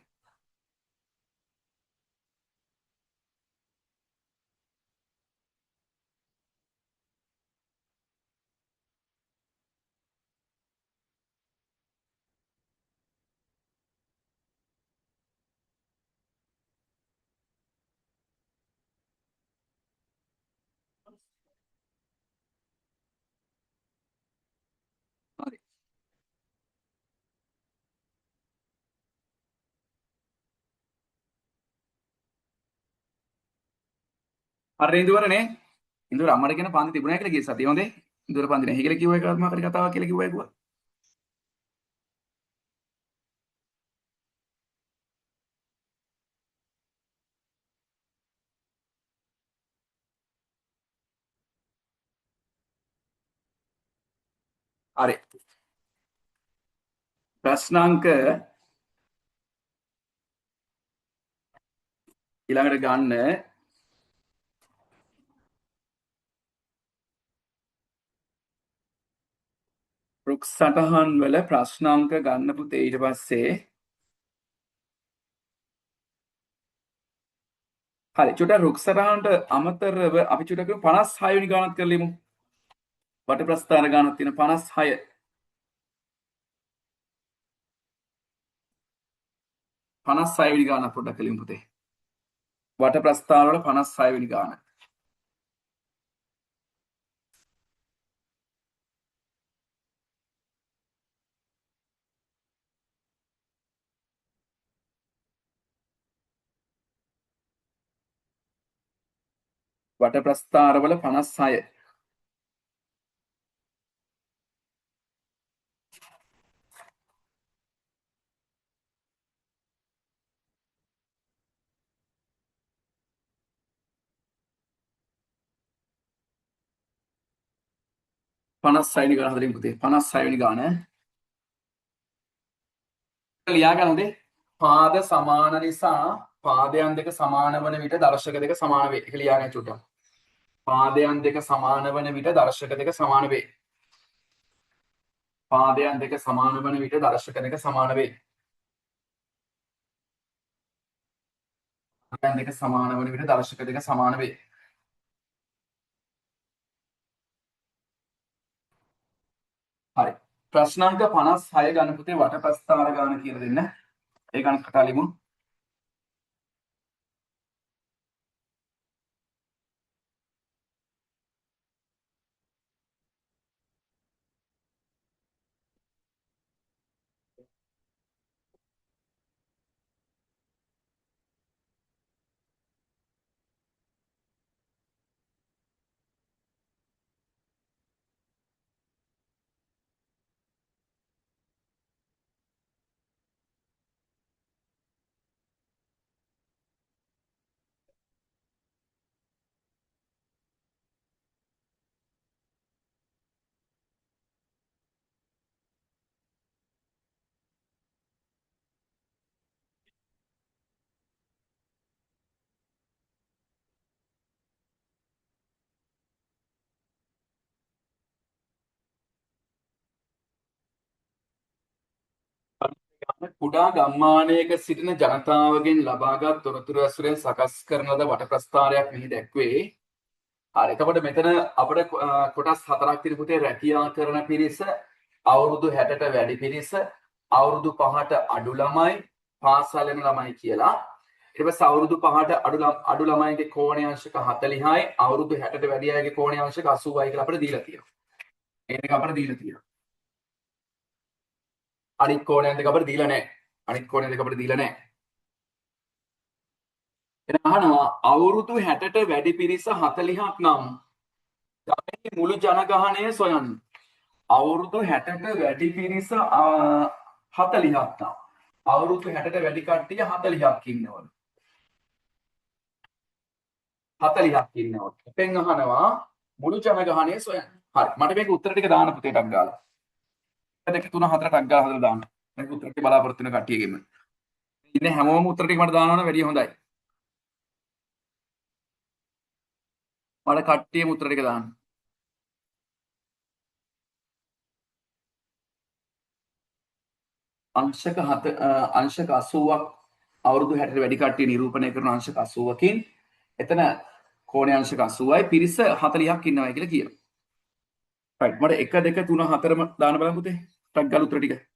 හරි. හරි ඉන්දුවර නේ. ඉන්දුවර අම්මට කියන පන්ති තිබුණා කියලා ගිය සතියේ හොඳේ. ඉන්දුවර පන්ති නැහැ කියලා කිව්වා එකවත් මොකක් හරි කතාවක් කියලා කිව්වා ඒකුවා. හරි. ප්‍රශ්නාංක ඊළඟට ගන්න රුක් සටහන් වල ප්‍රශ්නාංක ගන්න පුතේ. ඊට පස්සේ හරි චුට්ටක් රුක් සටහනට අමතරව අපි චුට්ටක් 56 වෙනි ගානත් කරලා ඉමු. වට ප්‍රස්ථාර ගානක් තියෙන 56. 56 වෙනි ගානක් පොඩ්ඩක් කරලා ඉමු පුතේ. වට ප්‍රස්ථාර වල 56 වෙනි ගාන. වට ප්‍රස්ථාර වල 56. 56 වෙනි ගාන හදලින් පුතේ. 56 වෙනි ගාන ලියා ගන්න හොඳේ. පාද සමාන නිසා පාදයන් දෙක සමාන වන විට දර්ශක දෙක සමාන වේ. ඒක ලියා ගන්න චුට්ටක්. පාදයන් දෙක සමාන වන විට දර්ශක දෙක සමාන වේ. පාදයන් දෙක සමාන වන විට දර්ශක දෙක සමාන වේ. පාදයන් දෙක සමාන වන විට දර්ශක දෙක සමාන වේ. හරි. ප්‍රශ්නාංක 56 ගන්න පුතේ වට ප්‍රස්ථාර ගාන කියලා දෙන්න. ඒ ගාන කතා ලියමු. කුඩා ගම්මානයක සිටින ජනතාවගෙන් ලබාගත් තොරතුරු ඇසුරෙන් සකස් කරන ලද වට ප්‍රස්ථාරයක් මෙහි දැක්වේ. හරි. එතකොට මෙතන අපිට කොටස් හතරක් තියෙන පුතේ. රැකියා කරන පිරිස, අවුරුදු 60ට වැඩි පිරිස, අවුරුදු 5ට අඩු ළමයි, පාසල් යන ළමයි කියලා. ඊට පස්සේ අවුරුදු 5ට අඩු ළමයිගේ කෝණය අංශක 40යි, අවුරුදු 60ට වැඩි අයගේ කෝණය අංශක 80යි කියලා අපිට දීලා තියෙනවා. ඒ දෙක අපිට දීලා තියෙනවා. අනිත් කෝණයන් දෙක අපිට දීලා නැහැ. අනිත් කෝණය දෙක අපිට දීලා නැහැ. එහෙනම් අහනවා අවුරුදු 60ට වැඩි පිරිස 40ක් නම් ගමේ මුළු ජනගහනය සොයන්න. අවුරුදු 60ට වැඩි පිරිස 40ක් නම් අවුරුදු 60ට වැඩි කට්ටිය 40ක් ඉන්නවලු. 40ක් ඉන්නවලු. අපෙන් අහනවා මුළු ජනගහනය සොයන්න. හරි. මට මේක උත්තර ටික දාන්න පුතේ ටක් ගාලා. 1 2 3 4 ටක් ගාලා හදලා දාන්න. මේක උත්තර ටික බලාපොරොත්තු වෙන කට්ටියගෙම. ඉන්නේ හැමෝම උත්තර ටික මට දානවා නම් වැඩිය හොඳයි. මට කට්ටියම උත්තර ටික දාන්න. අංශක 7 අංශක 80ක් අවුරුදු 60ට වැඩි කට්ටිය නිරූපණය කරන අංශක 80කින් එතන කෝණය අංශක 80යි පිරිස 40ක් ඉන්නවා කියලා කියනවා. රයිට් මට 1 2 3 4ම දාන්න බලන්න පුතේ. ටක් ගාලා උත්තර ටික.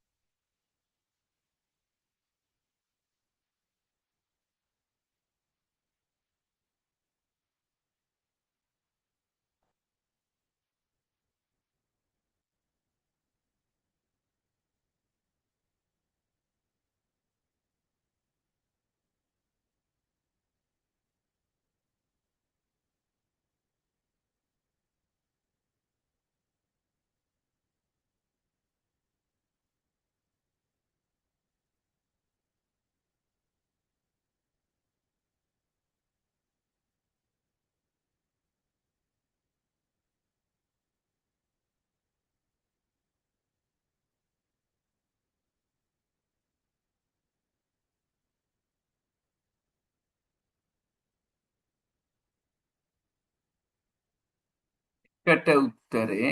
එකට උත්තරේ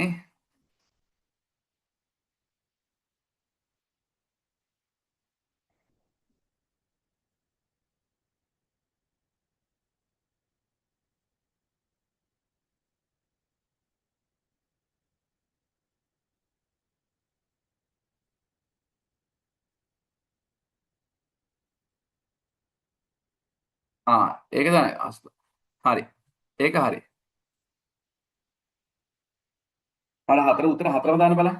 ආ ඒක තමයි හරි. ඒක හරි. මට හතර උත්තර හතරම දාන්න බලන්න.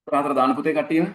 හතර දාන්න පුතේ කට්ටියම.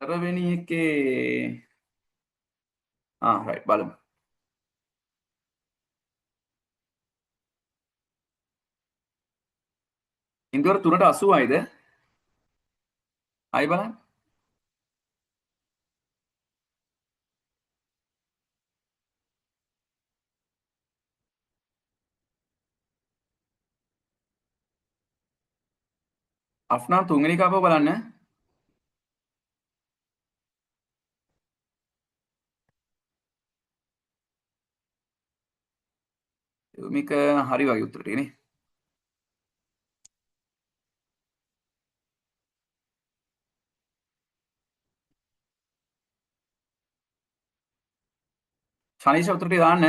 හතරවෙනි එකේ ආ රයිට් බලමු. ඉන්දුවර 3ට 80යිද? ආයි බලන්න. අෆ්නාන් තුන්වෙනි එක ආපහු බලන්න. මේක හරි වගේ උත්තර ටික නේ. ශනීෂ උත්තර ටික දාන්න.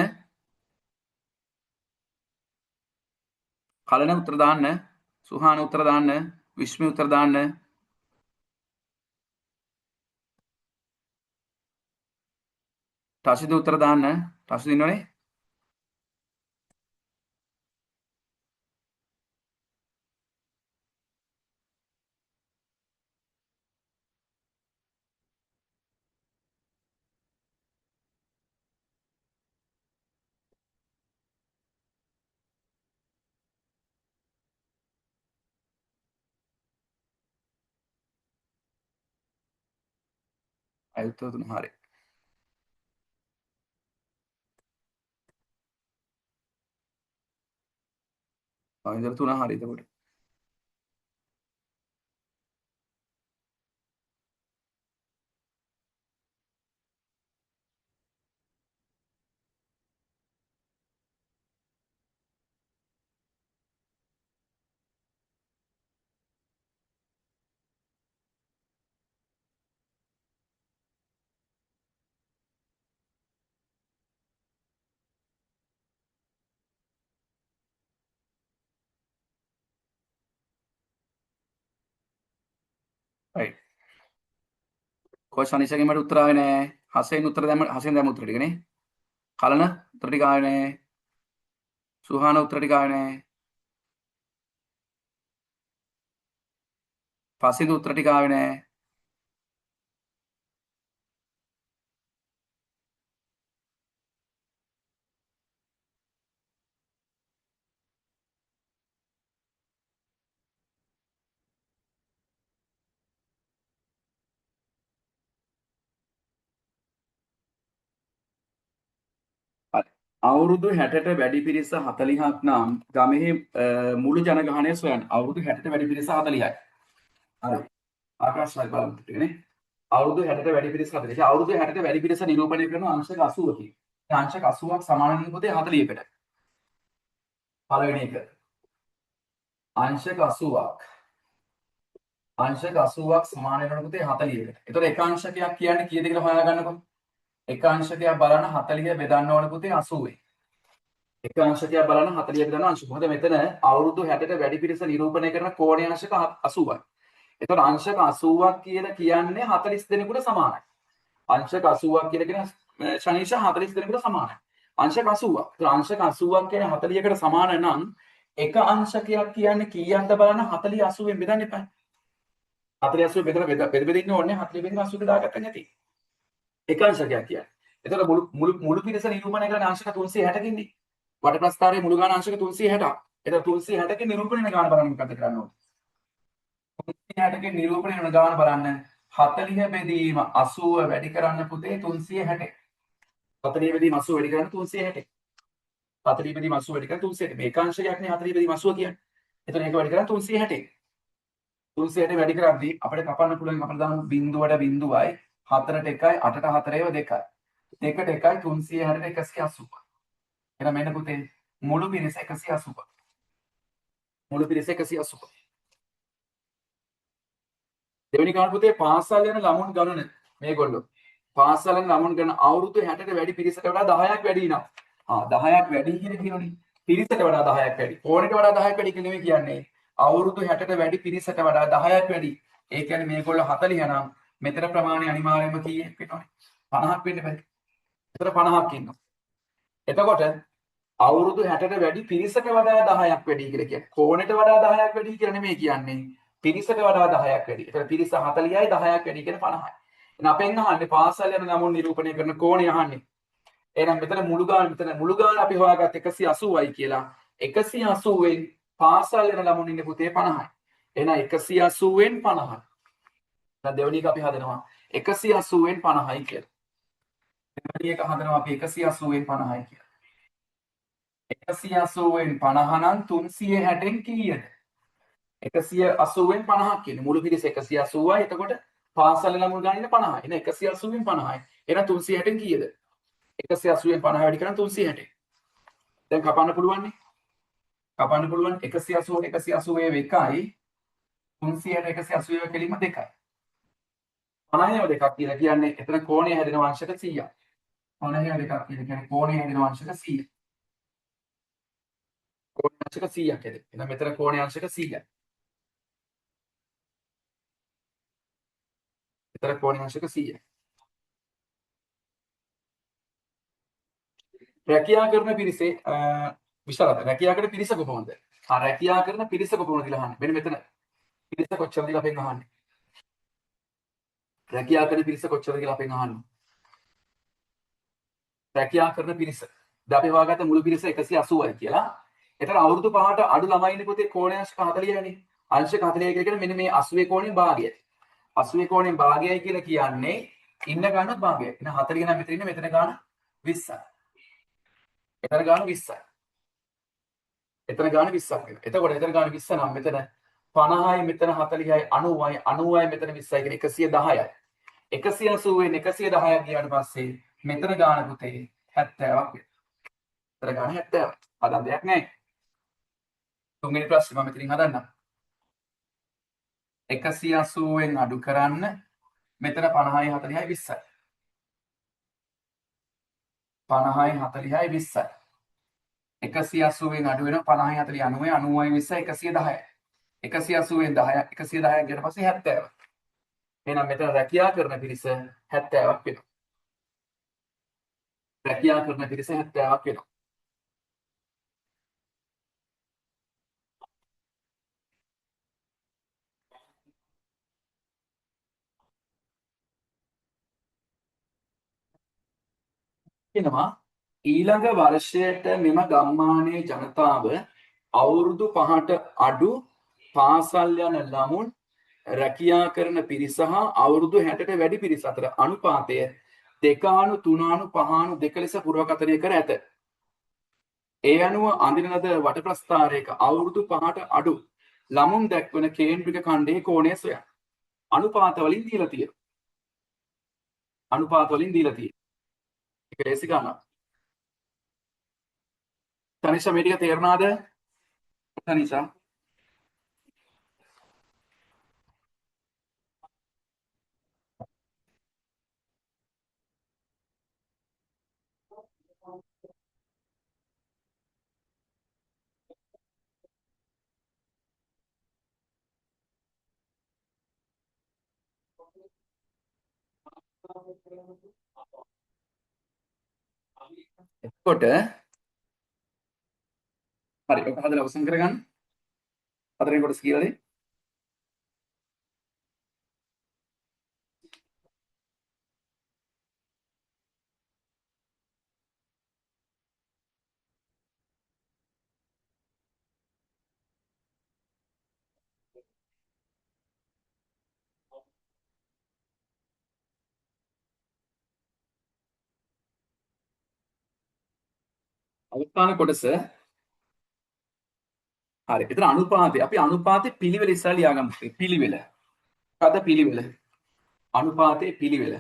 කලන උත්තර දාන්න. සුහාන උත්තර දාන්න. විශ්මි උත්තර දාන්න. ටසිදු උත්තර දාන්න. ටසිදු ඉන්නවනේ. අය උත්තර තුන හරි. ආ තුන හරි එතකොට. රයිට්. කොහොම ශනිෂගෙන් මට උත්තර ආවේ නෑ. හසෙන් උත්තර දැම්ම හසෙන් දැම්ම උත්තර ටික නේ. කලන උත්තර ටික ආවේ නෑ. සුහාන උත්තර ටික ආවේ නෑ. පසින්ද උත්තර ටික ආවේ නෑ. හරි. අවුරුදු 60ට වැඩි පිරිස 40ක් නම් ගමෙහි මුළු ජනගහනය සොයන්න. අවුරුදු 60ට වැඩි පිරිස 40යි. හරි. ආකාශ රාජ් බලමු ටික නේ. අවුරුදු 60ට වැඩි පිරිස 40. අවුරුදු 60ට වැඩි පිරිස නිරූපණය කරන අංශක 80කි. අංශක 80ක් සමාන වෙන පොතේ 40කට. පළවෙනි එක. අංශක 80ක්. අංශක 80ක් සමාන වෙන පොතේ 40කට. එතකොට එක අංශකයක් කියන්නේ කීයද කියලා හොයාගන්නකො. එක අංශකයක් බලන්න 40 බෙදන්න ඕන පුතේ 80. එක අංශකයක් බලන්න 40 බෙදන්න අංශක. මොකද මෙතන අවුරුදු 60ට වැඩි පිරිස නිරූපණය කරන කෝණය අංශක 80යි. එතකොට අංශක 80ක් කියලා කියන්නේ 40 දෙනෙකුට සමානයි. අංශක 80ක් කියලා කියන ශනීෂ 40 දෙනෙකුට සමානයි. අංශක 80ක්. එතකොට අංශක 80ක් කියන්නේ 40කට සමාන නම් එක අංශකයක් කියන්නේ කීයක්ද බලන්න 40 80ෙන් බෙදන්න එපා. 40 80 බෙදලා බෙද බෙද බෙද ඉන්න ඕනේ 40 බෙදලා 80 දාගත්තා නැති. එක අංශකයක් කියන්නේ. එතකොට මුළු මුළු මුළු පිරිස නිරූපණය කරන අංශක 360කින්නේ. වට ප්‍රස්ථාරයේ මුළු ගාන අංශක 360ක්. එතකොට 360කින් නිරූපණය වෙන ගාන බලන්න මොකද්ද කරන්න ඕනේ? 360කින් නිරූපණය වෙන ගාන බලන්න 40 බෙදීම 80 වැඩි කරන්න පුතේ 360. 40 බෙදීම 80 වැඩි කරන්න 360. 40 බෙදීම 80 වැඩි කරන්න 360. මේ එක අංශකයක් නේ 40 බෙදීම 80 කියන්නේ. එතකොට ඒක වැඩි කරන්න 360. 360 වැඩි කරද්දී අපිට කපන්න පුළුවන් අපිට දාමු බිංදුවට බිංදුවයි 4ට 1යි 8ට 4 ඒව 2යි. 2ට 1යි 360ට 180. එහෙනම් මෙන්න පුතේ මුළු පිරිස 180. මුළු පිරිස 180. දෙවෙනි කාරණා පුතේ පාසල් යන ළමුන් ගණන මේගොල්ලෝ. පාසල් යන ළමුන් ගණන අවුරුදු 60ට වැඩි පිරිසට වඩා 10ක් වැඩි නම්. ආ 10ක් වැඩි කියලා කියනෝනේ. පිරිසට වඩා 10ක් වැඩි. කෝණයට වඩා 10ක් වැඩි කියලා නෙමෙයි කියන්නේ. අවුරුදු 60ට වැඩි පිරිසට වඩා 10ක් වැඩි. ඒ කියන්නේ මේගොල්ලෝ 40 නම් මෙතන ප්‍රමාණය අනිවාර්යයෙන්ම කීයක් වෙනවනේ? 50ක් වෙන්න බෑ. මෙතන 50ක් ඉන්නවා. එතකොට අවුරුදු 60ට වැඩි පිරිසට වඩා 10ක් වැඩි කියලා කියන්නේ. කෝණයට වඩා 10ක් වැඩි කියලා නෙමෙයි කියන්නේ. පිරිසට වඩා 10ක් වැඩි. එතකොට පිරිස 40යි 10ක් වැඩි කියන්නේ 50යි. එහෙනම් අපෙන් අහන්නේ පාසල් යන ළමුන් නිරූපණය කරන කෝණය අහන්නේ. එහෙනම් මෙතන මුළු ගාන, මෙතන මුළු ගාන අපි හොයාගත්ත 180යි කියලා. 180න් පාසල් යන ළමුන් ඉන්නේ පුතේ 50යි. එහෙනම් 180න් 50යි. දැන් දෙවෙනි එක අපි හදනවා 180න් 50යි කියලා. දෙවෙනි එක හදනවා අපි 180න් 50යි කියලා. 180න් 50 නම් 360න් කීයද? 180න් 50ක් කියන්නේ මුළු පිරිස 180යි. එතකොට පාසල් ළමුන් ගාන ඉන්න 50යි. එහෙනම් 180න් 50යි. එහෙනම් 360න් කීයද? 180න් 50 වැඩි කරන් 360. දැන් කපන්න පුළුවන් නේ? කපන්න පුළුවන් 180 180 එකයි 360 180 කෙලින්ම 2යි. 50ම දෙකක් කියලා කියන්නේ එතන කෝණය හැදෙන අංශක 100ක්. 50ම දෙකක් කියලා කියන්නේ කෝණය හැදෙන අංශක 100. කෝණය අංශක 100ක් හැදෙන. එහෙනම් මෙතන කෝණය අංශක 100යි. මෙතන කෝණය අංශක 100යි. රැකියා කරන පිරිසේ විශාලද රැකියා කරන පිරිස කොහොමද? ආ රැකියා කරන පිරිස කොහොමද කියලා අහන්නේ. මෙන්න මෙතන පිරිස කොච්චරද කියලා අපෙන් අහන්නේ. රැකියා කරන පිරිස කොච්චරද කියලා අපෙන් අහන්නේ. රැකියා කරන පිරිස. දැන් අපි හොයාගත්ත මුළු පිරිස 180යි කියලා. එතන අවුරුදු 5ට අඩු ළමයි ඉන්නේ පොතේ කෝණය අංශක 40නේ. අංශක 40 කියලා කියන්නේ මෙන්න මේ 80 කෝණයෙන් භාගයයි. 80 කෝණයෙන් භාගයයි කියලා කියන්නේ ඉන්න ගානත් භාගයයි. එහෙනම් 40 නම් මෙතන ඉන්නේ, මෙතන ගාන 20යි. එතන ගාන 20යි. එතන ගාන 20ක් වෙනවා. එතකොට එතන ගාන 20 නම් මෙතන 50යි, මෙතන 40යි, 90යි, 90යි, මෙතන 20යි කියන 110යි. 180න් 110ක් ගියාට පස්සේ මෙතන ගාන පුතේ 70ක් වෙනවා. මෙතන ගාන 70ක්. හදන්න දෙයක් නෑ. තුන්වෙනි ප්‍රශ්නේ මම මෙතනින් හදන්නම්. 180න් අඩු කරන්න මෙතන 50යි 40යි 20යි. 50යි 40යි 20යි. 180න් අඩු වෙනවා 50යි 40 90යි 90යි 20යි 110යි. 180න් 10 110ක් ගියට පස්සේ 70ක්. එහෙනම් මෙතන රැකියා කරන පිරිස 70ක් වෙනවා. රැකියා කරන පිරිස 70ක් වෙනවා. කියනවා ඊළඟ වර්ෂයට මෙම ගම්මානයේ ජනතාව අවුරුදු 5ට අඩු පාසල් යන ළමුන් රැකියා කරන පිරිස හා අවුරුදු 60ට වැඩි පිරිස අතර අනුපාතය 2 3 5 2 ලෙස පුරවකථනය කර ඇත. ඒ අනුව අඳින ලද වටප්‍රස්ථාරයක අවුරුදු 5ට අඩු ළමුන් දැක්වන කේන්ද්‍රික ඛණ්ඩයේ කෝණය සොයන්න. අනුපාත වලින් දීලා තියෙනවා. අනුපාත වලින් දීලා තියෙනවා. ඒක ලේසි ගානක්. තනිෂා මේ ටික තේරුණාද? තනිෂා එතකොට හරි ඔක හදලා අවසන් කරගන්න. හතරෙන් කොටස කියලා දෙන්න. අවසාන කොටස හරි. එතන අනුපාතය අපි අනුපාතේ පිළිවෙල ඉස්සරහ ලියාගමු. පිළිවෙල. මොකද්ද පිළිවෙල? අනුපාතයේ පිළිවෙල.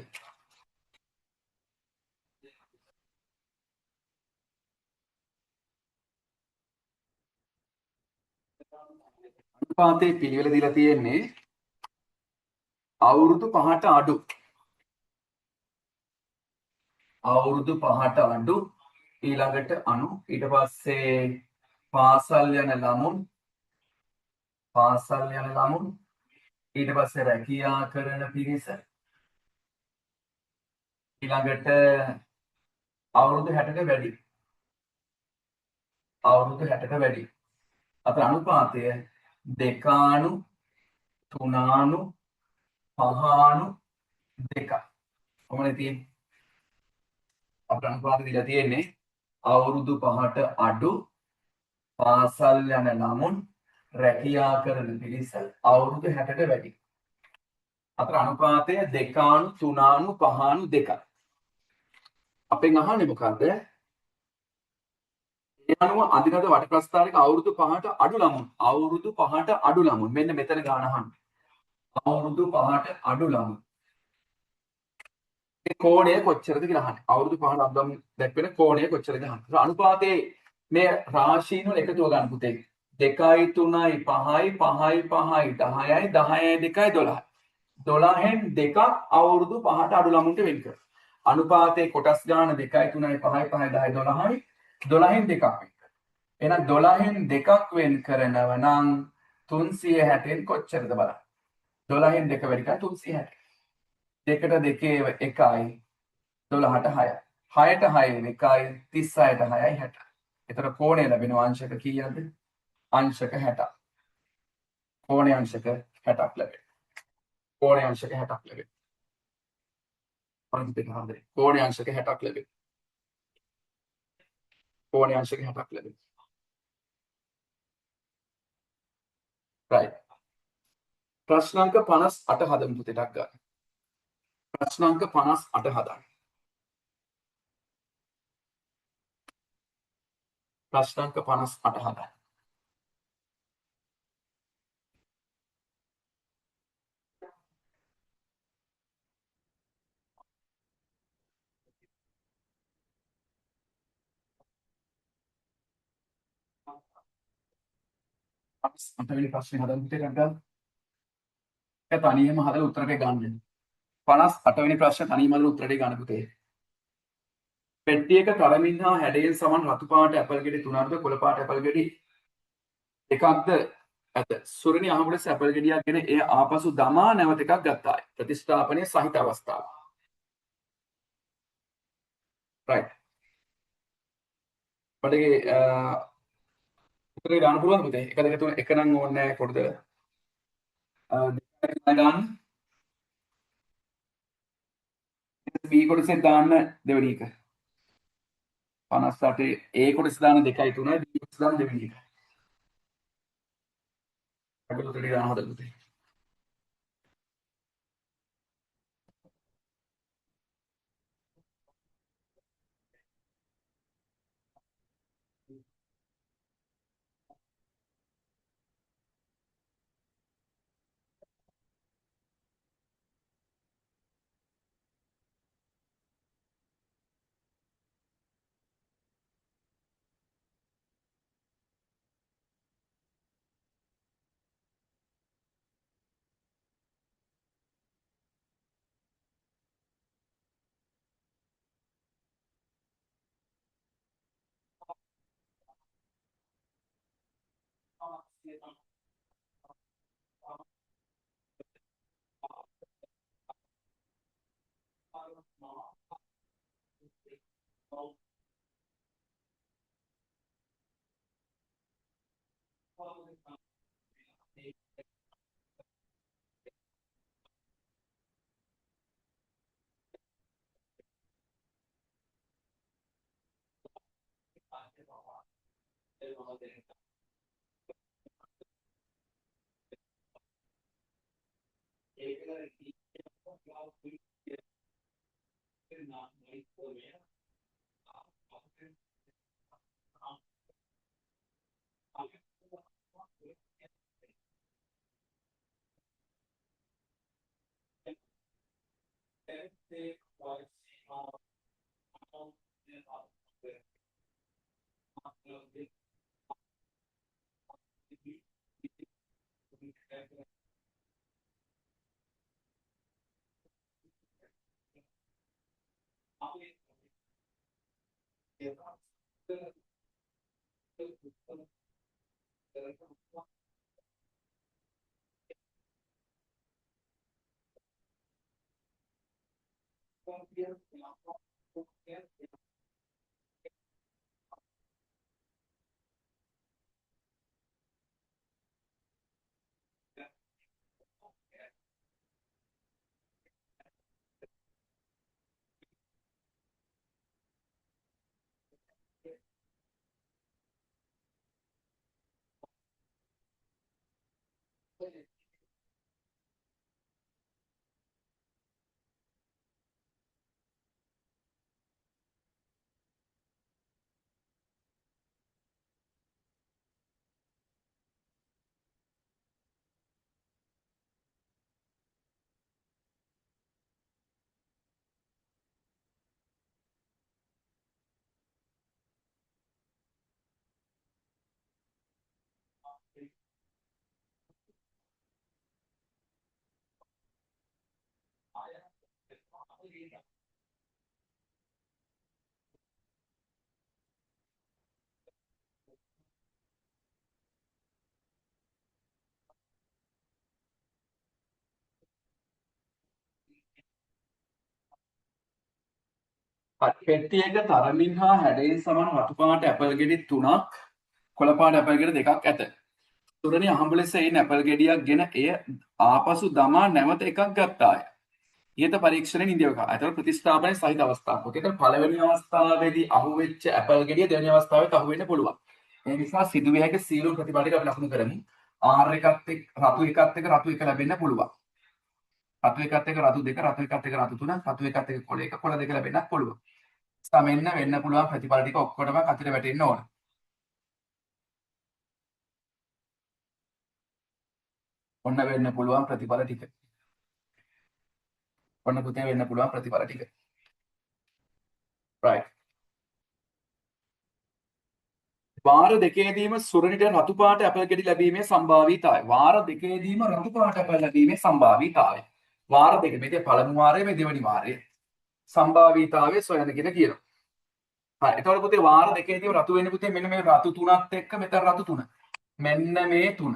අනුපාතයේ පිළිවෙල දීලා තියෙන්නේ අවුරුදු 5ට අඩු. අවුරුදු 5ට අඩු ඊළඟට අනු ඊට පස්සේ පාසල් යන ළමුන් පාසල් යන ළමුන් ඊට පස්සේ රැකියා කරන පිරිස ඊළඟට අවුරුදු 60ට වැඩි අවුරුදු 60ට වැඩි අතර අනුපාතය 2 3 5 2. කොහොමද තියෙන්නේ? අපිට අනුපාත දීලා තියෙන්නේ අවුරුදු 5ට අඩු පාසල් යන ළමුන් රැකියා කරන පිරිස අවුරුදු 60ට වැඩි. අතර අනුපාතය 2 3 5 2. අපෙන් අහන්නේ මොකද්ද? ඒ අනුව අඳිනද වට ප්‍රස්ථාරික අවුරුදු 5ට අඩු ළමුන්, අවුරුදු 5ට අඩු ළමුන්, මෙන්න මෙතන ගාන අහන්න. අවුරුදු 5ට අඩු ළමුන්. ඒ කෝණය කොච්චරද කියලා අහන්නේ. අවුරුදු 5ට අඩු ළමුන් දැක්වෙන කෝණය කොච්චරද අහන්නේ. අනුපාතයේ මේ රාශීන් වල එකතුව ගන්න පුතේ. 2යි 3යි 5යි 5යි 5යි 10යි 10යි 2යි 12යි. 12න් දෙකක් අවුරුදු 5ට අඩු ළමුන්ට වෙන් කරනවා. අනුපාතයේ කොටස් ගාන 2යි 3යි 5යි 5යි 10යි 12යි 12න් දෙකක් වෙන් කරනවා. එහෙනම් 12න් දෙකක් වෙන් කරනව නම් 360න් කොච්චරද බලන්න. 12න් දෙක වැඩි කරා 360. දෙකට දෙකේ 1යි 12ට 6යි. 6ට 6 1යි 36ට 6යි 60. එතකොට කෝණය ලැබෙනවා අංශක කීයද? අංශක 60ක්. කෝණය අංශක 60ක් ලැබෙනවා. කෝණය අංශක 60ක් ලැබෙනවා. අනිත් එක හරිද? කෝණය අංශක 60ක් ලැබෙනවා. කෝණය අංශක 60ක් ලැබෙනවා. රයිට්. ප්‍රශ්න අංක 58 හදමු පුතේ ටක් ගන්න. ප්‍රශ්න අංක 58 හදන්න. ප්‍රශ්න අංක 58 හදන්න. අටවෙනි ප්‍රශ්නේ හදන්න පුතේ ටක් ගන්න. ඒක තනියම හදලා උත්තර ටික ගන්න. 58 වෙනි ප්‍රශ්න තනියම හදලා උත්තර ටික ගන්න පුතේ. පෙට්ටියක තරමින් හා හැඩයෙන් සමන් රතු පාට ඇපල් ගෙඩි 3ක්ද කොළ පාට ඇපල් ගෙඩි 1ක්ද ඇත. සුරණි අහඹු ලෙස ඇපල් ගෙඩියක් ගෙන එය ආපසු දමා නැවත එකක් ගත්තාය. ප්‍රතිස්ථාපනයේ සහිත අවස්ථාව. රයිට්. මට ඒකේ උත්තරේ දාන්න පුළුවන්ද පුතේ? 1 2 3 එක නම් ඕනේ නෑ කොටද? දෙක දාන්න. B කොටසෙන් දාන්න දෙවෙනි එක. 58 A කොටස දාන්න 2යි 3යි B කොටස දාන්න දෙවෙනි එක. අපිට උත්තරේ දාන්න හදලා පුතේ. හරි. පෙට්ටියක තරමින් හා හැඩයෙන් සමාන රතු පාට ඇපල් ගෙඩි 3ක් කොළ පාට ඇපල් ගෙඩි 2ක් ඇත. සුරණි අහඹු ලෙස එයින් ඇපල් ගෙඩියක් ගෙන එය ආපසු දමා නැවත එකක් ගත්තාය. ඉහත පරීක්ෂණයෙන් ඉන්දියාව. එතකොට ප්‍රතිස්ථාපනය සහිත අවස්ථාවක්. එතකොට පළවෙනි අවස්ථාවේදී අහුවෙච්ච ඇපල් ගෙඩිය දෙවෙනි අවස්ථාවෙත් අහුවෙන්න පුළුවන්. ඒ නිසා සිදුවිය හැකි සියලුම ප්‍රතිඵල ටික අපි ලකුණු කරමු. R එකත් එක්ක රතු එකත් එක්ක රතු එක ලැබෙන්න පුළුවන්. රතු එකත් එක්ක රතු දෙක, රතු එකත් එක්ක රතු තුන, රතු එකත් එක්ක කොළ එක, කොළ දෙක ලැබෙන්නත් පුළුවන්. සමෙන්න වෙන්න පුළුවන් ප්‍රතිඵල ටික ඔක්කොටම කතිර වැටෙන්න ඕන. ඔන්න වෙන්න පුළුවන් ප්‍රතිඵල ටික. ඔන්න පුතේ වෙන්න පුළුවන් ප්‍රතිඵල ටික. Right. වාර දෙකේදීම සුරණිට රතු පාට ඇපල් ගෙඩි ලැබීමේ සම්භාවීතාවය. වාර දෙකේදීම රතු පාට ඇපල් ලැබීමේ සම්භාවීතාවය. වාර දෙක මේ පළමු වාරය මේ දෙවෙනි වාරය. සම්භාවීතාවය සොයන කියලා කියනවා. හරි. එතකොට පුතේ වාර දෙකේදීම රතු වෙන්නේ පුතේ මෙන්න මේ රතු තුනත් එක්ක මෙතන රතු තුන. මෙන්න මේ තුන.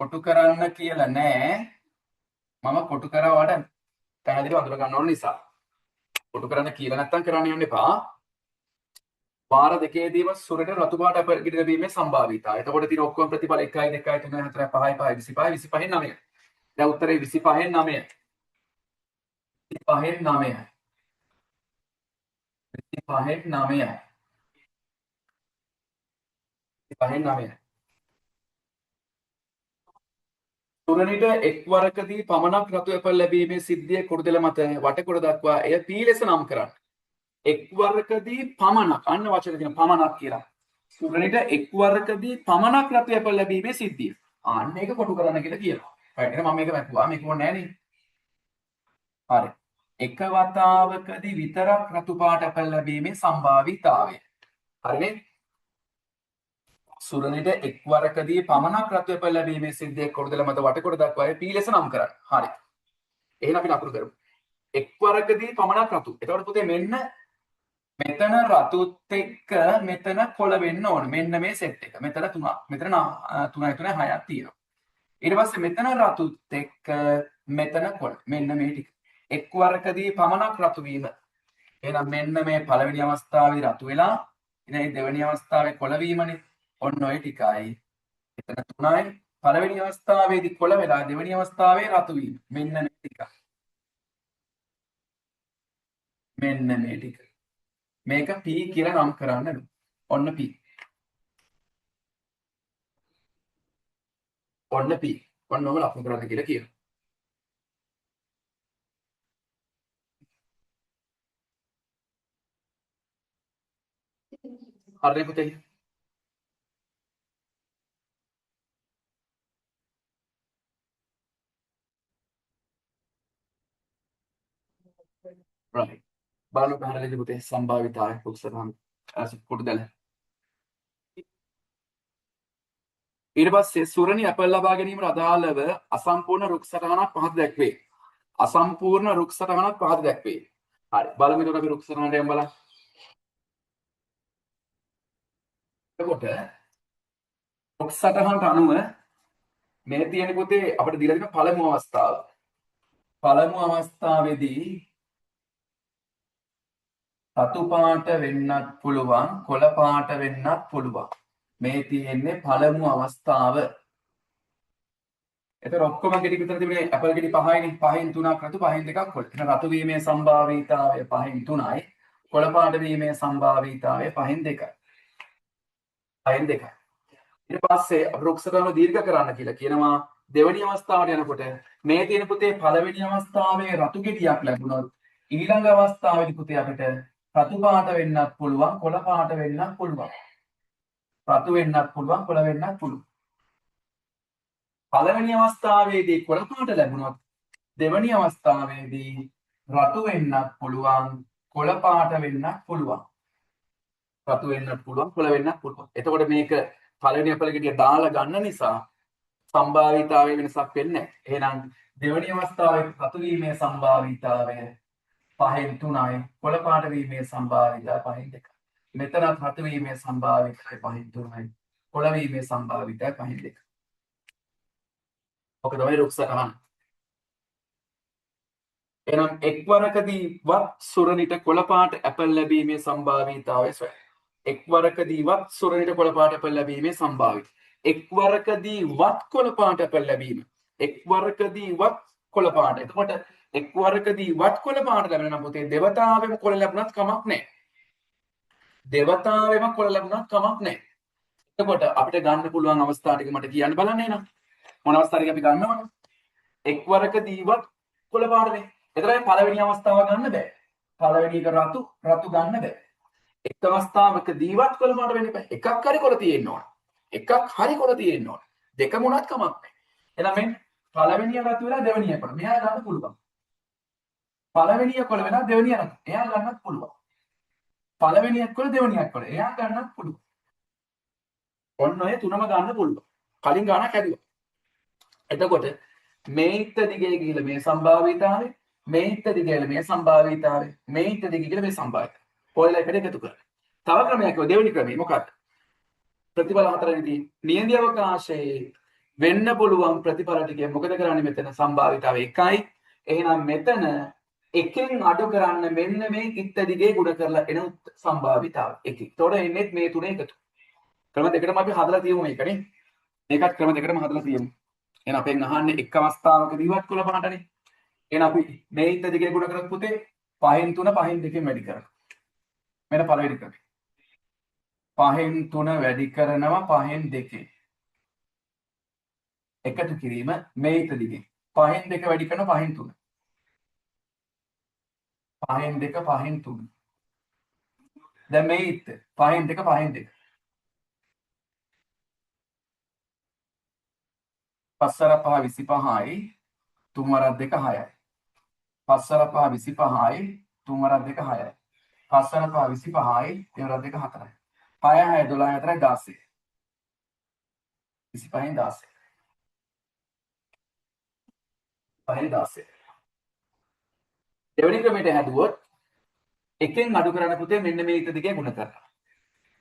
කොටු කරන්න කියලා නෑ. මම කොටු කරා ඔයාලට පැහැදිලිව අඳුර ගන්න ඕන නිසා. කොටු කරන්න කියලා නැත්තම් කරන්න යන්න එපා. වාර දෙකේදීම සුරට රතු පාට ඇපල් ගෙඩි ලැබීමේ සම්භාවීතාවය. එතකොට තියෙන ඔක්කොම ප්‍රතිඵල 1 2 3 4 5 5 25 25 9. දැන් උත්තරේ 25 9. 25 9. 25 9. 25 9. සුරණිට එක් වරකදී පමණක් රතු ඇපල් ලැබීමේ සිද්ධිය කුරුදෙල මත වටකුර දක්වා එය පී ලෙස නම් කරන්න. එක් වරකදී පමණක්, අන්න වචන තියෙන පමණක් කියලා. සුරණිට එක් වරකදී පමණක් රතු ඇපල් ලැබීමේ සිද්ධිය. අන්න ඒක කොටු කරන්න කියලා කියනවා. රයිට්, එහෙනම් මම මේක මැකුවා. මේක ඕනේ නෑනේ. හරි. එක වතාවකදී විතරක් රතු පාට ඇපල් ලැබීමේ සම්භාවිතාවය. හරිනේ? සුරණිට එක් වරකදී පමණක් රතු ඇපල් ලැබීමේ සිද්ධිය කුරුදෙල මත වටකුර දක්වා එය පී ලෙස නම් කරන්න. හරි. එහෙනම් අපි ලකුණු කරමු. එක් වරකදී පමණක් රතු. එතකොට පුතේ මෙන්න මෙතන රතුත් එක්ක මෙතන කොළ වෙන්න ඕන. මෙන්න මේ සෙට් එක. මෙතන තුනක්. මෙතන තුනයි තුනයි හයක් තියෙනවා. ඊට පස්සේ මෙතන රතුත් එක්ක මෙතන කොළ. මෙන්න මේ ටික. එක් වරකදී පමණක් රතු වීම. එහෙනම් මෙන්න මේ පළවෙනි අවස්ථාවේ රතු වෙලා ඉතින් දෙවෙනි අවස්ථාවේ කොළ වීමනේ. ඔන්න ඔය ටිකයි. එතන තුනයි. පළවෙනි අවස්ථාවේදී කොළ වෙලා දෙවෙනි අවස්ථාවේ රතු වීම. මෙන්න මේ ටික. මෙන්න මේ ටික. මේක P කියලා නම් කරන්නලු. ඔන්න P. ඔන්න P. ඔන්න ඔම ලකුණු කරන්න කියලා කියනවා. හරි පුතේ. Right. බලන්න පැහැදිලිද පුතේ සම්භාවිතාවය පුස්තකම් කොටු දැල. ඊට පස්සේ සුරණි ඇපල් ලබා ගැනීමට අදාළව අසම්පූර්ණ රුක් සටහනක් පහත දැක්වේ. අසම්පූර්ණ රුක් සටහනක් පහත දැක්වේ. හරි. බලමු එතකොට අපි රුක් සටහනට යමු බලන්න. එතකොට රුක් සටහනට අනුව මේ තියෙන පුතේ අපිට දීලා තියෙන පළමු අවස්ථාව. පළමු අවස්ථාවේදී රතු පාට වෙන්නත් පුළුවන්, කොළ පාට වෙන්නත් පුළුවන්. මේ තියෙන්නේ පළමු අවස්ථාව. එතකොට ඔක්කොම ගෙඩි විතර තිබුණේ ඇපල් ගෙඩි පහයිනේ. පහෙන් තුනක් රතු, පහෙන් දෙකක් කොළ. එහෙනම් රතු වීමේ සම්භාවීතාවය පහෙන් තුනයි. කොළ පාට වීමේ සම්භාවීතාවය පහෙන් දෙකයි. පහෙන් දෙකයි. ඊට පස්සේ අපි රුක්ස කරන දීර්ඝ කරන්න කියලා කියනවා. දෙවෙනි අවස්ථාවට යනකොට මේ තියෙන පුතේ පළවෙනි අවස්ථාවේ රතු ගෙඩියක් ලැබුණොත් ඊළඟ අවස්ථාවේදී පුතේ අපිට රතු පාට වෙන්නත් පුළුවන්, කොළ පාට වෙන්නත් පුළුවන්. රතු වෙන්නත් පුළුවන්, කොළ වෙන්නත් පුළුවන්. පළවෙනි අවස්ථාවේදී කොළ පාට ලැබුණොත් දෙවෙනි අවස්ථාවේදී රතු වෙන්නත් පුළුවන්, කොළ පාට වෙන්නත් පුළුවන්. රතු වෙන්නත් පුළුවන්, කොළ වෙන්නත් පුළුවන්. එතකොට මේක පළවෙනි අපල ගෙඩිය දාලා ගන්න නිසා සම්භාවිතාවයේ වෙනසක් වෙන්නේ නැහැ. එහෙනම් දෙවෙනි අවස්ථාවේ රතු වීමේ සම්භාවිතාවය 5න් 3යි, කොළ පාට වීමේ සම්භාවිතාවය 5න් 2යි. මෙතනත් රතු වීමේ සම්භාවිතාවය 5න් 3යි, කොළ වීමේ සම්භාවිතාවය 5න් 2යි. ඔක තමයි රුක්ස සටහන. එහෙනම් එක්වරකදීවත් සුරනිට කොළ පාට ඇපල් ලැබීමේ සම්භාවීතාවය සොයන්න. එක්වරකදීවත් සුරනිට කොළ පාට ඇපල් ලැබීමේ සම්භාවීතාවය. එක්වරකදීවත් කොළ පාට ඇපල් ලැබීම. එක්වරකදීවත් කොළ පාට. එතකොට එක්වරකදීවත් කොළ පාට ලැබෙන නම් පුතේ දෙවතාවෙම කොළ ලැබුණත් කමක් නැහැ. දෙවතාවෙම කොළ ලැබුණත් කමක් නැහැ. එතකොට අපිට ගන්න පුළුවන් අවස්ථා ටික මට කියන්න බලන්න එහෙනම්. මොන අවස්ථා ටික අපි ගන්නවද? එක්වරකදීවත් කොළ පාට නේ. එතරම් පළවෙනි අවස්ථාව ගන්න බෑ. පළවෙනි එක රතු රතු ගන්න බෑ. එක් අවස්ථාවකදීවත් කොළ පාට වෙන්න බෑ. එකක් හරි කොළ තියෙන්න ඕන. එකක් හරි කොළ තියෙන්න ඕන. දෙකම උනත් කමක් නෑ. එහෙනම් මේ පළවෙනිය රතු වෙලා දෙවෙනිය කොළ. මෙයා ගන්න පුළුවන්. පළවෙනිය කොළ වෙලා දෙවෙනිය රතු. එයා ගන්නත් පුළුවන්. පළවෙනියක් කොළ දෙවෙනියක් කොළ. එයා ගන්නත් පුළුවන්. ඔන්න ඔය තුනම ගන්න පුළුවන්. කලින් ගානක් හැදුවා. එතකොට මේ ඉත්ත දිගේ ගිහිල්ලා මේ සම්භාවීතාවය, මේ ඉත්ත දිගේ ගිහිල්ලා මේ සම්භාවීතාවය, මේ ඉත්ත දිගේ ගිහිල්ලා මේ සම්භාවීතාවය. හොයලා එකට එකතු කරන්න. තව ක්‍රමයක් කිව්වා දෙවෙනි ක්‍රමය මොකක්ද? ප්‍රතිඵල හතරනේ තියෙන්නේ. නියඳි අවකාශයේ වෙන්න පුළුවන් ප්‍රතිඵල ටික මොකද කරන්නේ මෙතන සම්භාවිතාවය එකයි. එහෙනම් මෙතන එකෙන් අඩු කරන්න මෙන්න මේ ඉත්ත දිගේ ගුණ කරලා එන සම්භාවිතාවය එකයි. එතකොට එන්නේ මේ තුන එකතු. ක්‍රම දෙකටම අපි හදලා තියමු මේකනේ. මේකත් ක්‍රම දෙකටම හදලා තියමු. එහෙනම් අපෙන් අහන්නේ එක් අවස්ථාවකදීවත් කොළ පාටනේ. එහෙනම් අපි මේ ඉත්ත දිගේ ගුණ කරත් පුතේ 5න් 3 5න් 2 වැඩි කරනවා. මෙන්න පළවෙනි ක්‍රමය. 5න් 3 වැඩි කරනවා 5න් 2. එකතු කිරීම මේ ඉත්ත දිගේ. 5න් 2 වැඩි කරනවා 5න් 3. 5න් 2 5න් 3. දැන් මේ ඉත්ත 5න් 2 5න් 2. 5 වර 5 25යි 3 වරක් 2 6යි. 5 වර 5 25යි 3 වරක් 2 6යි. 5 වර 5 25යි 3 වරක් 2 4යි. 6 6 12 4 16. 25න් 16. 5න් 16. දෙවෙනි ක්‍රමයට හැදුවොත් එකෙන් අඩු කරන්න පුතේ මෙන්න මේ ඉත දිගේ ගුණ කරලා.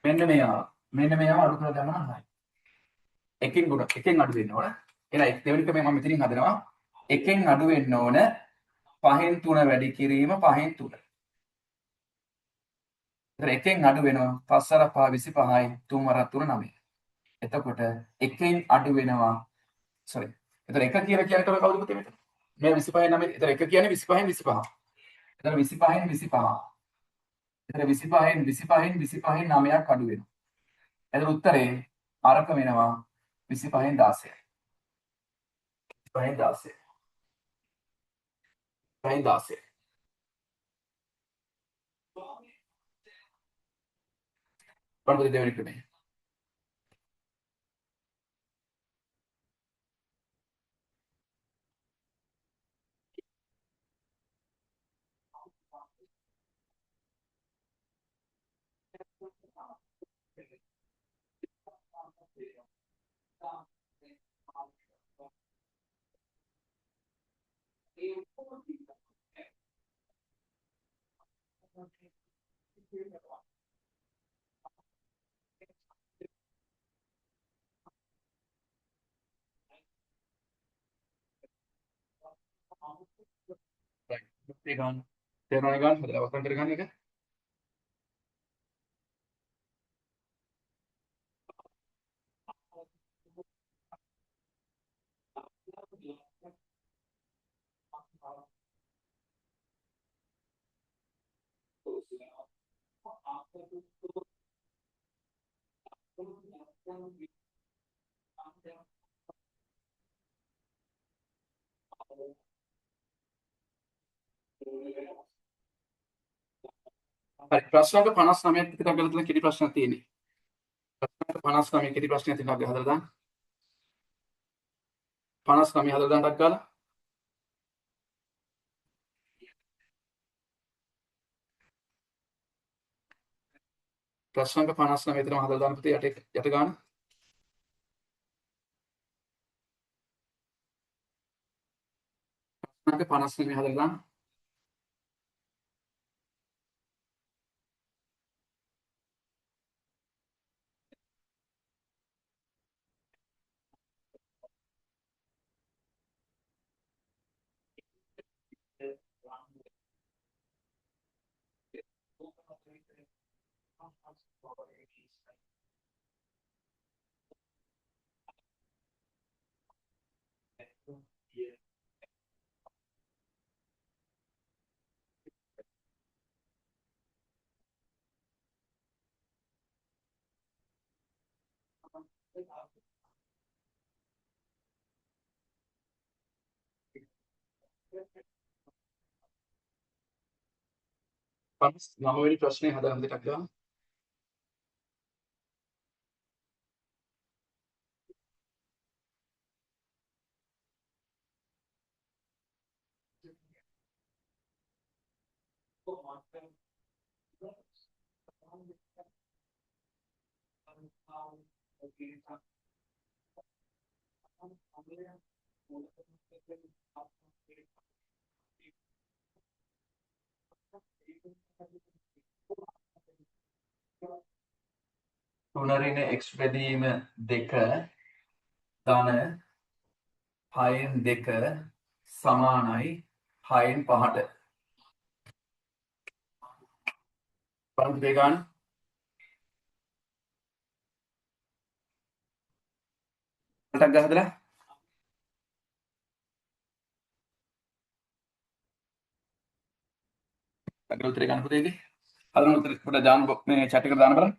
මෙන්න මෙයා මෙන්න මෙයාව අඩු කරලා දැම්මම 6යි. එකෙන් ගුණ එකෙන් අඩු වෙන්න ඕන. එහෙනම් දෙවෙනි ක්‍රමය මම මෙතනින් හදනවා. එකෙන් අඩු වෙන්න ඕන 5න් 3 වැඩි කිරීම 5න් 3. ඒතර එකෙන් අඩු වෙනවා 5 වර 5 25යි 3 වර 3 9. එතකොට එකෙන් අඩු වෙනවා සෝරි. එතකොට එක කියලා කියන්නේ තව කවුද පුතේ මෙතන? මේ 25 9. එතකොට එක කියන්නේ 25න් 25. එතකොට 25න් 25. එතකොට 25න් 25න් 25න් 9ක් අඩු වෙනවා. එතකොට උත්තරේ අරක වෙනවා 25න් 16. 25න් 16. 25න් 16. බලමු දෙවෙනි ක්‍රමය. Right. ඒ ගන්න. තේරුණානේ ගන්න. හදලා අවසන් කරගන්න එක. හරි, ප්‍රශ්න අංක 59ක් විතර අගල තියෙන කෙටි ප්‍රශ්නයක් තියෙන්නේ. ප්‍රශ්න අංක 59 කෙටි ප්‍රශ්නයක් තියෙනවා, අපි හදලා දාන්න. 59 හදලා දාන්න ටක් ගාලා. ප්‍රශ්න අංක 59 විතරම හදලා දාන්න පුතේ, යට යට ගන්න. ප්‍රශ්න අංක 59 හදලා දාන්න. 59 වෙනි ප්‍රශ්නේ හදන්න දෙයක් ගන්න. තුන ඍණ x බෙදීම 2 ධන 6න් 2 සමානයි 6න් 5ට. බලන්න දෙක ගන්න. ටක් ගහලා හදලා. ටක් උත්තරේ ගන්න පුතේ ඒකේ. හදන උත්තරේ පොඩ්ඩක් දාන්න, මේ චැට් එකට දාන්න බලන්න.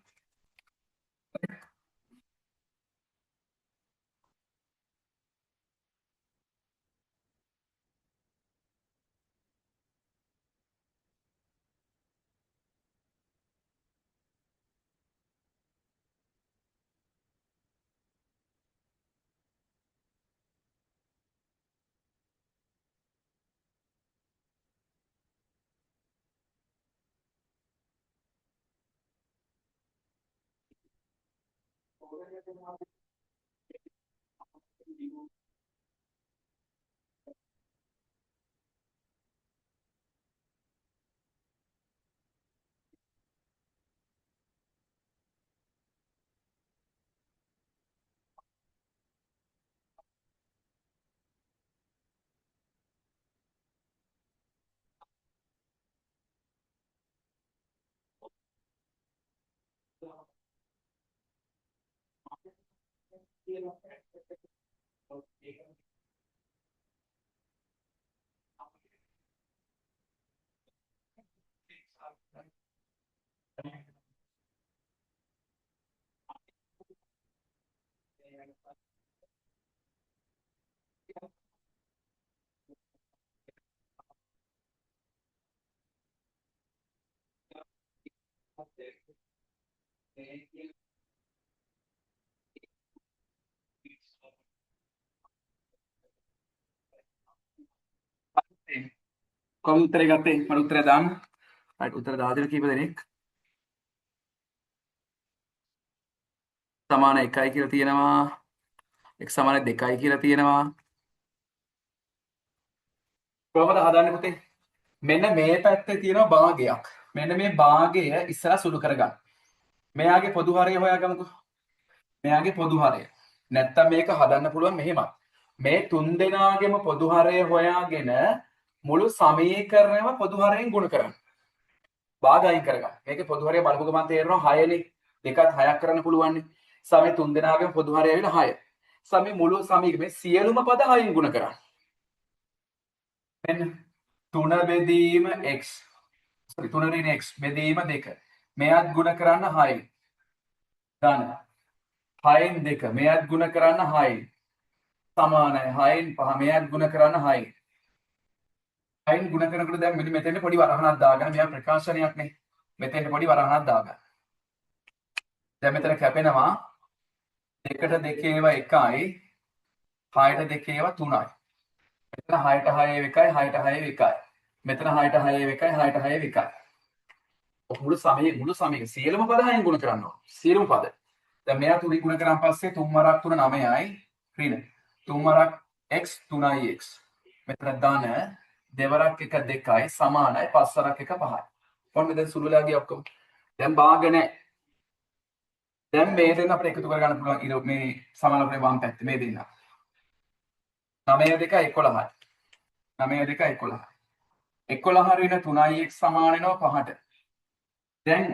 කොහොමද උත්තරේ ගත්තේ? මට උත්තරය දාන්න. රයිට්, උත්තර දාලා දෙන කීප දෙනෙක්. සමාන 1යි කියලා තියෙනවා. x සමාන 2යි කියලා තියෙනවා. කොහොමද හදන්නේ පුතේ? මෙන්න මේ පැත්තේ තියෙනවා භාගයක්. මෙන්න මේ භාගය ඉස්සලා සුළු කරගන්න. මෙයාගේ පොදු හරය හොයාගමුකෝ. මෙයාගේ පොදු හරය. නැත්තම් මේක හදන්න පුළුවන් මෙහෙමත්. මේ තුන් දෙනාගේම පොදු හරය හොයාගෙන මුළු සමීකරණයම පොදු හරයෙන් ගුණ කරන්න. භාග අයින් කරගන්න. මේකේ පොදු හරය බලපු ගමන් තේරෙනවා 6නේ. දෙකත් 6ක් කරන්න පුළුවන්නේ. සමේ තුන් දෙනාගේම පොදු හරය ඇවිල්ලා 6. සමේ මුළු සමීකරණය මේ සියලුම පද 6න් ගුණ කරන්න. මෙන්න 3 බෙදීම x, sorry 3 ඍණ x බෙදීම 2. මෙයත් ගුණ කරන්න 6. ධන 6න් 2 මෙයත් ගුණ කරන්න 6යි. සමානයි 6න් 5 මෙයත් ගුණ කරන්න 6යි. 6න් ගුණ කරනකොට දැන් මෙන්න මෙතෙන්ට පොඩි වරහණක් දාගන්න. මෙයා ප්‍රකාශනයක් නේ. මෙතෙන්ට පොඩි වරහණක් දාගන්න. දැන් මෙතන කැපෙනවා 2ට 2 ඒවා 1යි 6ට 2 ඒවා 3යි. මෙතන 6ට 6 ඒවා 1යි 6ට 6 ඒවා 1යි. මෙතන 6ට 6 ඒවා 1යි 6ට 6 ඒවා 1යි. ඔක මුළු සමයේ සියලුම පද 6න් ගුණ කරන්න ඕන. සියලුම පද. දැන් මෙයා 3 ගුණ කරාන් පස්සේ 3 වරක් 3 9යි ඍණ. 3 වරක් x 3යි x. මෙතන ධන දෙවරක් 1 2යි සමානයි 5 වරක් 1 5යි. ඔන්න දැන් සුළු වෙලා ගියා ඔක්කොම. දැන් භාග නැහැ. දැන් මේ දෙන්න අපිට එකතු කරගන්න පුළුවන් ඊට මේ සමාන අපේ වම් පැත්තේ මේ දෙන්න. 9 2 11යි. 9 2 11යි. 11 ඍණ 3යි x සමාන වෙනවා 5ට. දැන්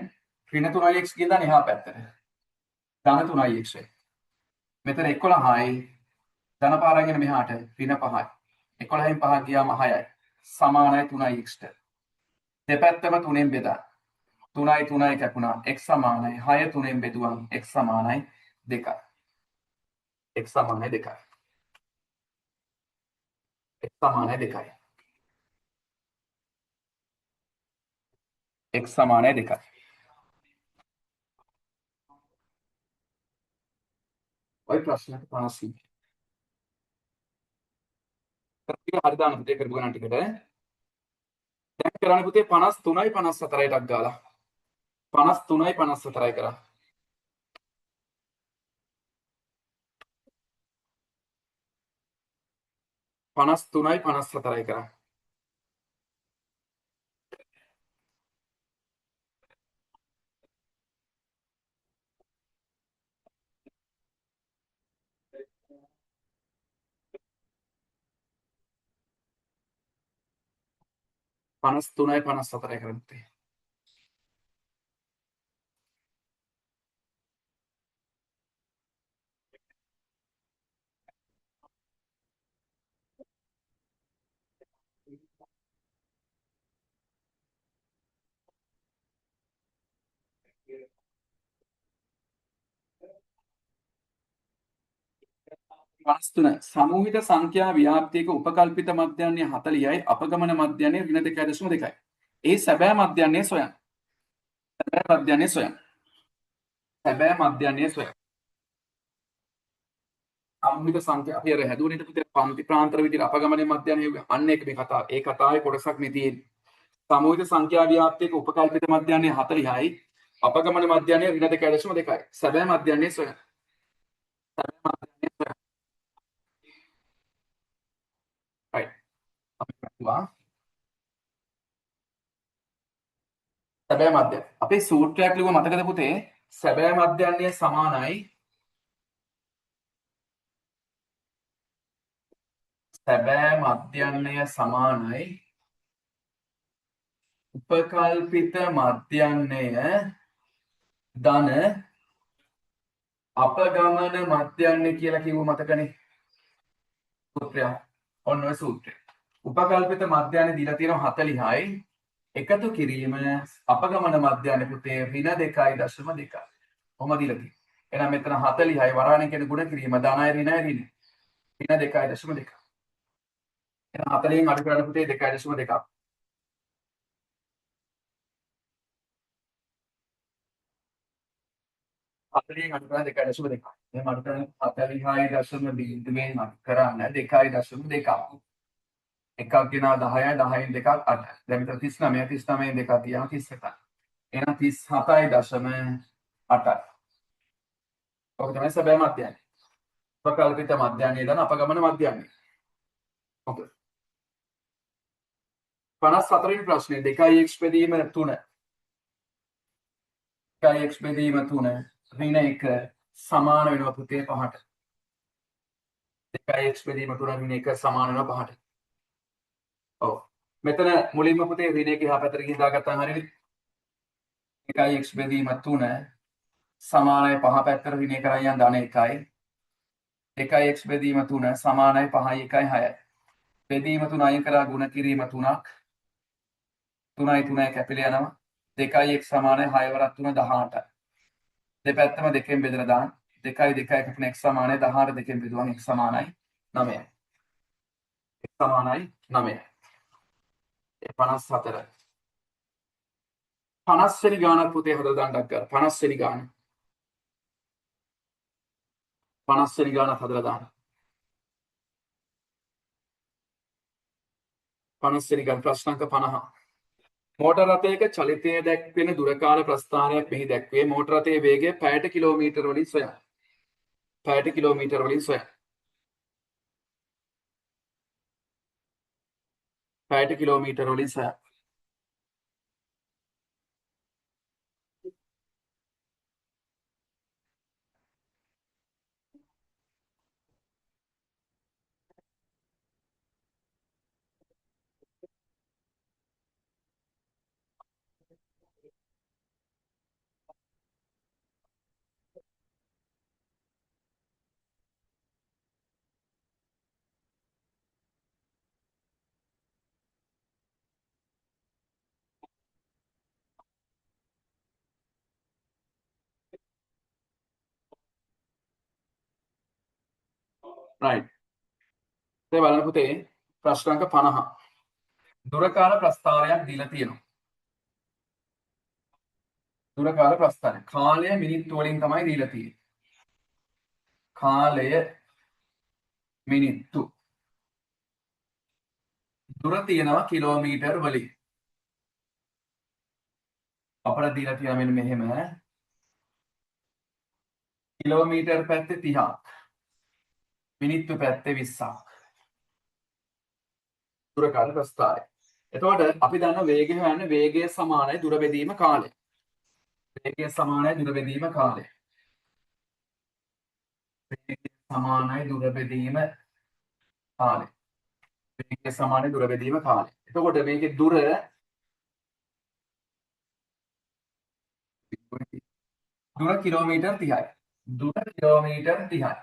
ඍණ 3යි x කියන දා එහා පැත්තට. ධන 3යි x වෙයි. මෙතන 11යි ධන පාරෙන් එන මෙහාට ඍණ 5යි. 11න් 5 ගියාම 6යි. සමානයි 3යි x ට. දෙපැත්තම 3ෙන් බෙදා. 3යි 3යි කැපුණා. x සමානයි 6 3ෙන් බෙදුවම් x සමානයි 2යි. x සමානයි 2යි. x සමානයි 2යි. x සමානයි 2යි. ඔය ප්‍රශ්නට 50. ටික හරි දාන්න පුතේ කරපු ගණන් ටිකට. දැන් කරන්න පුතේ 53යි 54යි ටක් ගාලා. 53යි 54යි කරා. 53යි 54යි කරා. 53යි 54යි කරන්න පුතේ. 53 සමූහිත සංඛ්‍යා ව්‍යාප්තියක උපකල්පිත මධ්‍යන්‍ය 40යි අපගමන මධ්‍යන්‍ය ඍණ 2.2යි. ඒ සැබෑ මධ්‍යන්‍ය සොයන්න. සැබෑ මධ්‍යන්‍ය සොයන්න. සැබෑ මධ්‍යන්‍ය සොයන්න. සමූහිත සංඛ්‍යා අපි අර හැදුවනේ පුතේ පන්ති ප්‍රාන්තර විදිහට අපගමන මධ්‍යන්‍ය අන්න ඒක මේ කතාව. ඒ කතාවේ කොටසක් මේ තියෙන්නේ. සමූහිත සංඛ්‍යා ව්‍යාප්තියක උපකල්පිත මධ්‍යන්‍ය 40යි අපගමන මධ්‍යන්‍ය ඍණ 2.2යි. සැබෑ මධ්‍යන්‍ය සොයන්න. සැබෑ මධ්‍යන්‍ය සොයන්න. අපි බැලුවා සැබෑ මධ්‍ය. අපේ සූත්‍රයක් ලිව්ව මතකද පුතේ? සැබෑ මධ්‍යන්‍ය සමානයි සැබෑ මධ්‍යන්‍ය සමානයි උපකල්පිත මධ්‍යන්‍ය ධන අපගමන මධ්‍යන්‍ය කියලා කිව්ව මතකනේ? සූත්‍රය. ඔන්න ඔය සූත්‍රය. උපකල්පිත මධ්‍යන්‍ය දීලා තියෙනවා 40යි. එකතු කිරීම අපගමන මධ්‍යන්‍ය පුතේ ඍණ 2.2. කොහොම දීලා තියෙන්නේ? එහෙනම් මෙතන 40යි වරාණේ කියන ගුණ කිරීම ධනයි ඍණයි ඍණ. ඍණ 2.2. එහෙනම් 40න් අඩු කරන්න පුතේ 2.2. 40න් අඩු කරන්න 2.2. එහෙනම් අඩු කරන්න 46.0න් අඩු කරන්න 2.2. එකක් ගෙනා 10යි 10න් දෙකක් 8. දැන් මෙතන 39 39න් දෙකක් ගියාම 37යි. එහෙනම් 37.8යි. ඔක තමයි සැබෑ මධ්‍යන්‍ය. උපකල්පිත මධ්‍යන්‍ය දන අපගමන මධ්‍යන්‍ය. ඔක 54 වෙනි ප්‍රශ්නේ 2x බෙදීම 3 2x බෙදීම 3 ඍණ 1 සමාන වෙනවා පුතේ 5ට. 2x බෙදීම 3 ඍණ 1 සමාන වෙනවා 5ට. ඔව්. මෙතන මුලින්ම පුතේ ඍණ 1 එහා පැත්තට ගිහින් දාගත්තාම හරියනේ. 2x බෙදීම 3 සමානයි 5 පැත්තට ඍණ 1 කරන් යන ධන 1යි. 2x බෙදීම 3 සමානයි 5යි 1යි 6යි. බෙදීම 3 අයින් කරා ගුණ කිරීම 3ක්. 3යි 3යි කැපිලා යනවා. 2x සමානයි 6 වරක් 3 18යි. දෙපැත්තම දෙකෙන් බෙදලා දාන්න. 2යි 2යි කපන x සමානයි 18 දෙකෙන් බෙදුවම x සමානයි 9යි. x සමානයි 9යි. 54. 50 වෙනි ගානත් පුතේ හදලා දාන්නක් ගන්න. 50 වෙනි ගාන. 50 වෙනි ගානත් හදලා දාන්න. 50 වෙනි ගාන ප්‍රශ්න අංක 50. මෝටර් රථයක චලිතය දැක්වෙන දුර කාල ප්‍රස්ථානයක් මෙහි දැක්වේ. මෝටර් රථයේ වේගය පැයට කිලෝමීටර වලින් සොයා. පැයට කිලෝමීටර වලින් සොයා. පැයට කිලෝමීටර වලින් සොයා. රයිට්. දැන් බලන්න පුතේ ප්‍රශ්න අංක 50. දුර කාල ප්‍රස්ථානයක් දීලා තියෙනවා. දුර කාල ප්‍රස්ථානය. කාලය මිනිත්තු වලින් තමයි දීලා තියෙන්නේ. කාලය මිනිත්තු. දුර තියෙනවා කිලෝමීටර් වලින්. අපට දීලා තියෙනවා මෙන්න මෙහෙම. කිලෝමීටර් පැත්තේ 30ක්. මිනිත්තු පැත්තේ 20ක්. දුර කාල ප්‍රස්ථාරය. එතකොට අපි දන්න වේගය හොයන්න වේගය සමානයි දුර බෙදීම කාලය. වේගය සමානයි දුර බෙදීම කාලය. වේගය සමානයි දුර බෙදීම කාලය. වේගය සමානයි දුර බෙදීම කාලය. එතකොට මේකේ දුර දුර කිලෝමීටර් 30යි. දුර කිලෝමීටර් 30යි.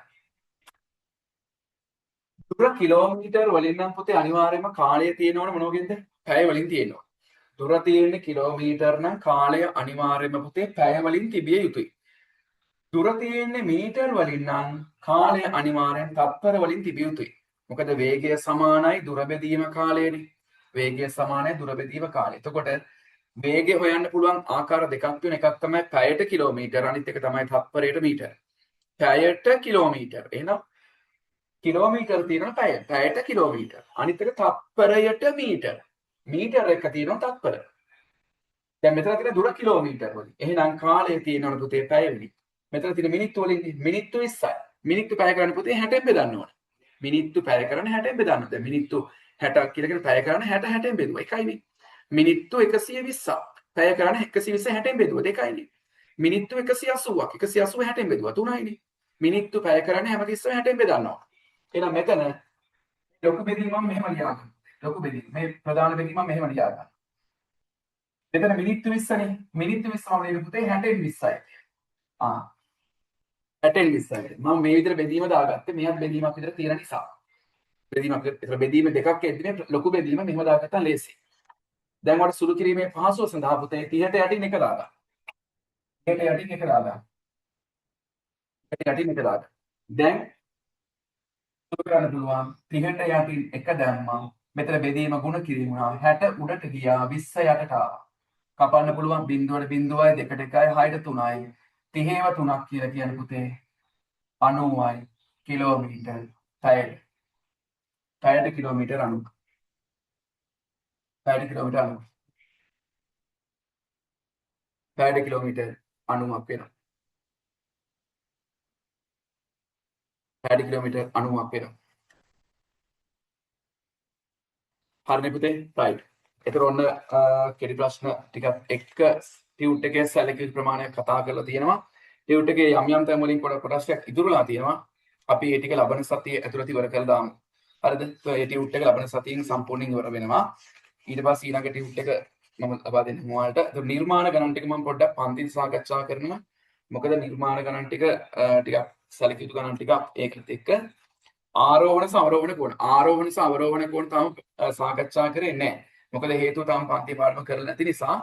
දුර කිලෝමීටර් වලින් නම් පුතේ අනිවාර්යයෙන්ම කාලය තියෙන්න ඕන මොන වගේද? පැය වලින් තියෙන්න ඕන. දුර තියෙන්නේ කිලෝමීටර් නම් කාලය අනිවාර්යයෙන්ම පුතේ පැය වලින් තිබිය යුතුයි. දුර තියෙන්නේ මීටර් වලින් නම් කාලය අනිවාර්යෙන් තත්පර වලින් තිබිය යුතුයි. මොකද වේගය සමානයි දුර බෙදීම කාලයනේ. වේගය සමානයි දුර බෙදීම කාලය. එතකොට වේගය හොයන්න පුළුවන් ආකාර දෙකක් තියෙනවා. එකක් තමයි පැයට කිලෝමීටර්, අනිත් එක තමයි තත්පරයට මීටර්. පැයට කිලෝමීටර්. එහෙනම් කිලෝමීටර් තියෙනවා පැය. පැයට කිලෝමීටර්. අනිත් එක තත්පරයට මීටර්. මීටර් එක තියෙනවා තත්පර. දැන් මෙතන තියෙන දුර කිලෝමීටර් වලින්. එහෙනම් කාලය තියෙනවනේ පුතේ පැය වලින්. මෙතන තියෙන මිනිත්තු වලින් මිනිත්තු 20යි. මිනිත්තු පැය කරන්න පුතේ 60න් බෙදන්න ඕන. මිනිත්තු පැය කරන්න 60න් බෙදන්න. දැන් මිනිත්තු 60ක් කියලා කියන පැය කරන්න 60 60න් බෙදුවා. එකයිනේ. මිනිත්තු 120ක්. පැය කරන්න 120 60න් බෙදුවා. දෙකයිනේ. මිනිත්තු 180ක්. 180 60න් බෙදුවා. තුනයිනේ. මිනිත්තු පැය කරන්න හැමතිස්සෙම 60න් බෙදන්න ඕන. එහෙනම් මෙතන ලොකු බෙදීම මම මෙහෙම ලියා ගන්නවා. ලොකු බෙදීම. මේ ප්‍රධාන බෙදීම මම මෙහෙම ලියා ගන්නවා. මෙතන මිනිත්තු 20නේ. මිනිත්තු 20 මම ලියන පුතේ 60න් 20යි. ආ 60න් 20යි. මම මේ විදිහට බෙදීම දාගත්තේ මෙයත් බෙදීමක් විතර තියෙන නිසා. බෙදීමක් විතර බෙදීම දෙකක් එද්දි මේ ලොකු බෙදීම මෙහෙම දාගත්තා ලේසි. දැන් ඔයාලට සුළු කිරීමේ පහසුව සඳහා පුතේ 30ට යටින් එක දාගන්න. 30ට යටින් එක දාගන්න. 30ට යටින් එක දාගන්න. දැන් සුළු කරන්න පුළුවන් 30ට යටින් එක දැම්මා. මෙතන බෙදීම ගුණ කිරීම වුණා. 60 උඩට ගියා 20 යටට ආවා. කපන්න පුළුවන් බිංදුවට බිංදුවයි දෙකට එකයි හයට තුනයි. 30ව තුනක් කියලා කියන්නේ පුතේ 90යි කිලෝමීටර් පැයට. පැයට කිලෝමීටර් 90. පැයට කිලෝමීටර් 90. පැයට කිලෝමීටර් 90ක් වෙනවා. පැයට කිලෝමීටර් 90ක් වෙනවා. හරිනේ පුතේ? රයිට්. එතකොට ඔන්න කෙටි ප්‍රශ්න ටිකක් එක්ක ටියුට් එකේ සැලකිලි ප්‍රමාණයක් කතා කරලා තියෙනවා. ටියුට් එකේ යම් යම් තැන් වලින් කොටස් ටිකක් ඉතුරුලා තියෙනවා. අපි ඒ ටික ලබන සතියේ ඇතුළත ඉවර කරලා දාමු. හරිද? ඒ ටියුට් එක ලබන සතියෙන් සම්පූර්ණයෙන් ඉවර වෙනවා. ඊට පස්සේ ඊළඟ ටියුට් එක මම ලබා දෙන්නම් ඔයාලට. ඒතකොට නිර්මාණ ගණන් ටික මම පොඩ්ඩක් පන්තියෙන් සාකච්ඡා කරනවා. මොකද නිර්මාණ ගණන් ටික ටිකක් සැලකිය යුතු ගණන් ටිකක් ඒකත් එක්ක ආරෝහණ සහ අවරෝහණ කෝණ. ආරෝහණ සහ අවරෝහණ කෝණ තාම සාකච්ඡා කරේ නැහැ. මොකද හේතුව තාම පන්ති පාඩම කරලා නැති නිසා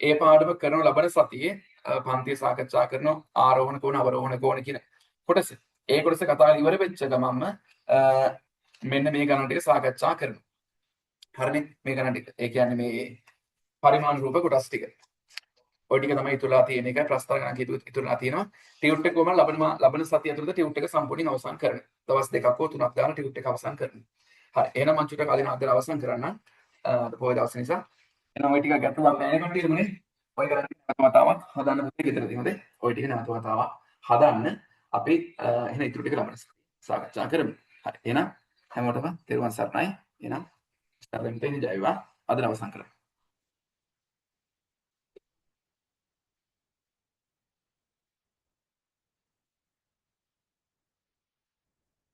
ඒ පාඩම කරන ලබන සතියේ පන්තිය සාකච්ඡා කරන ආරෝහණ කෝණ අවරෝහණ කෝණ කියන කොටස. ඒ කොටස කතා ඉවර වෙච්ච ගමන්ම මෙන්න මේ ගණන් ටික සාකච්ඡා කරනවා. හරිනේ, මේ ගණන් ටික. ඒ කියන්නේ මේ පරිමාණ රූප කොටස් ටික. ඔය ටික තමයි ඉතුරුලා තියෙන එක. ප්‍රස්තාර ගණන් කීප ඉතුරුලා තියෙනවා. ටියුට් එක කොහොමද ලබන ලබන සතිය ඇතුළත ටියුට් එක සම්පූර්ණයෙන් අවසන් කරනවා. දවස් 2ක් හෝ 3ක් දාලා ටියුට් එක අවසන් කරනවා. හරි. එහෙනම් මං චුට්ටක් කලින් අද අවසන් කරන්න. අද පොය දවස් නිසා. එහෙනම් ඔය ටික ගැටලුවක් නෑ නේ කට්ටියටම නේ. ඔය ගණන් නැවත වතාවක් හදන්න පුතේ ගෙදරදී. හොඳේ. ඔය ටික නැවත වතාවක් හදන්න. අපි එහෙනම් ඉතුරු ටික ලබන සාකච්ඡා කරමු. හරි. එහෙනම් හැමෝටම තෙරුවන් සරණයි. එහෙනම් ඉස්තරෙන් තෙන් ජය වේවා. අද අවසන් කරමු.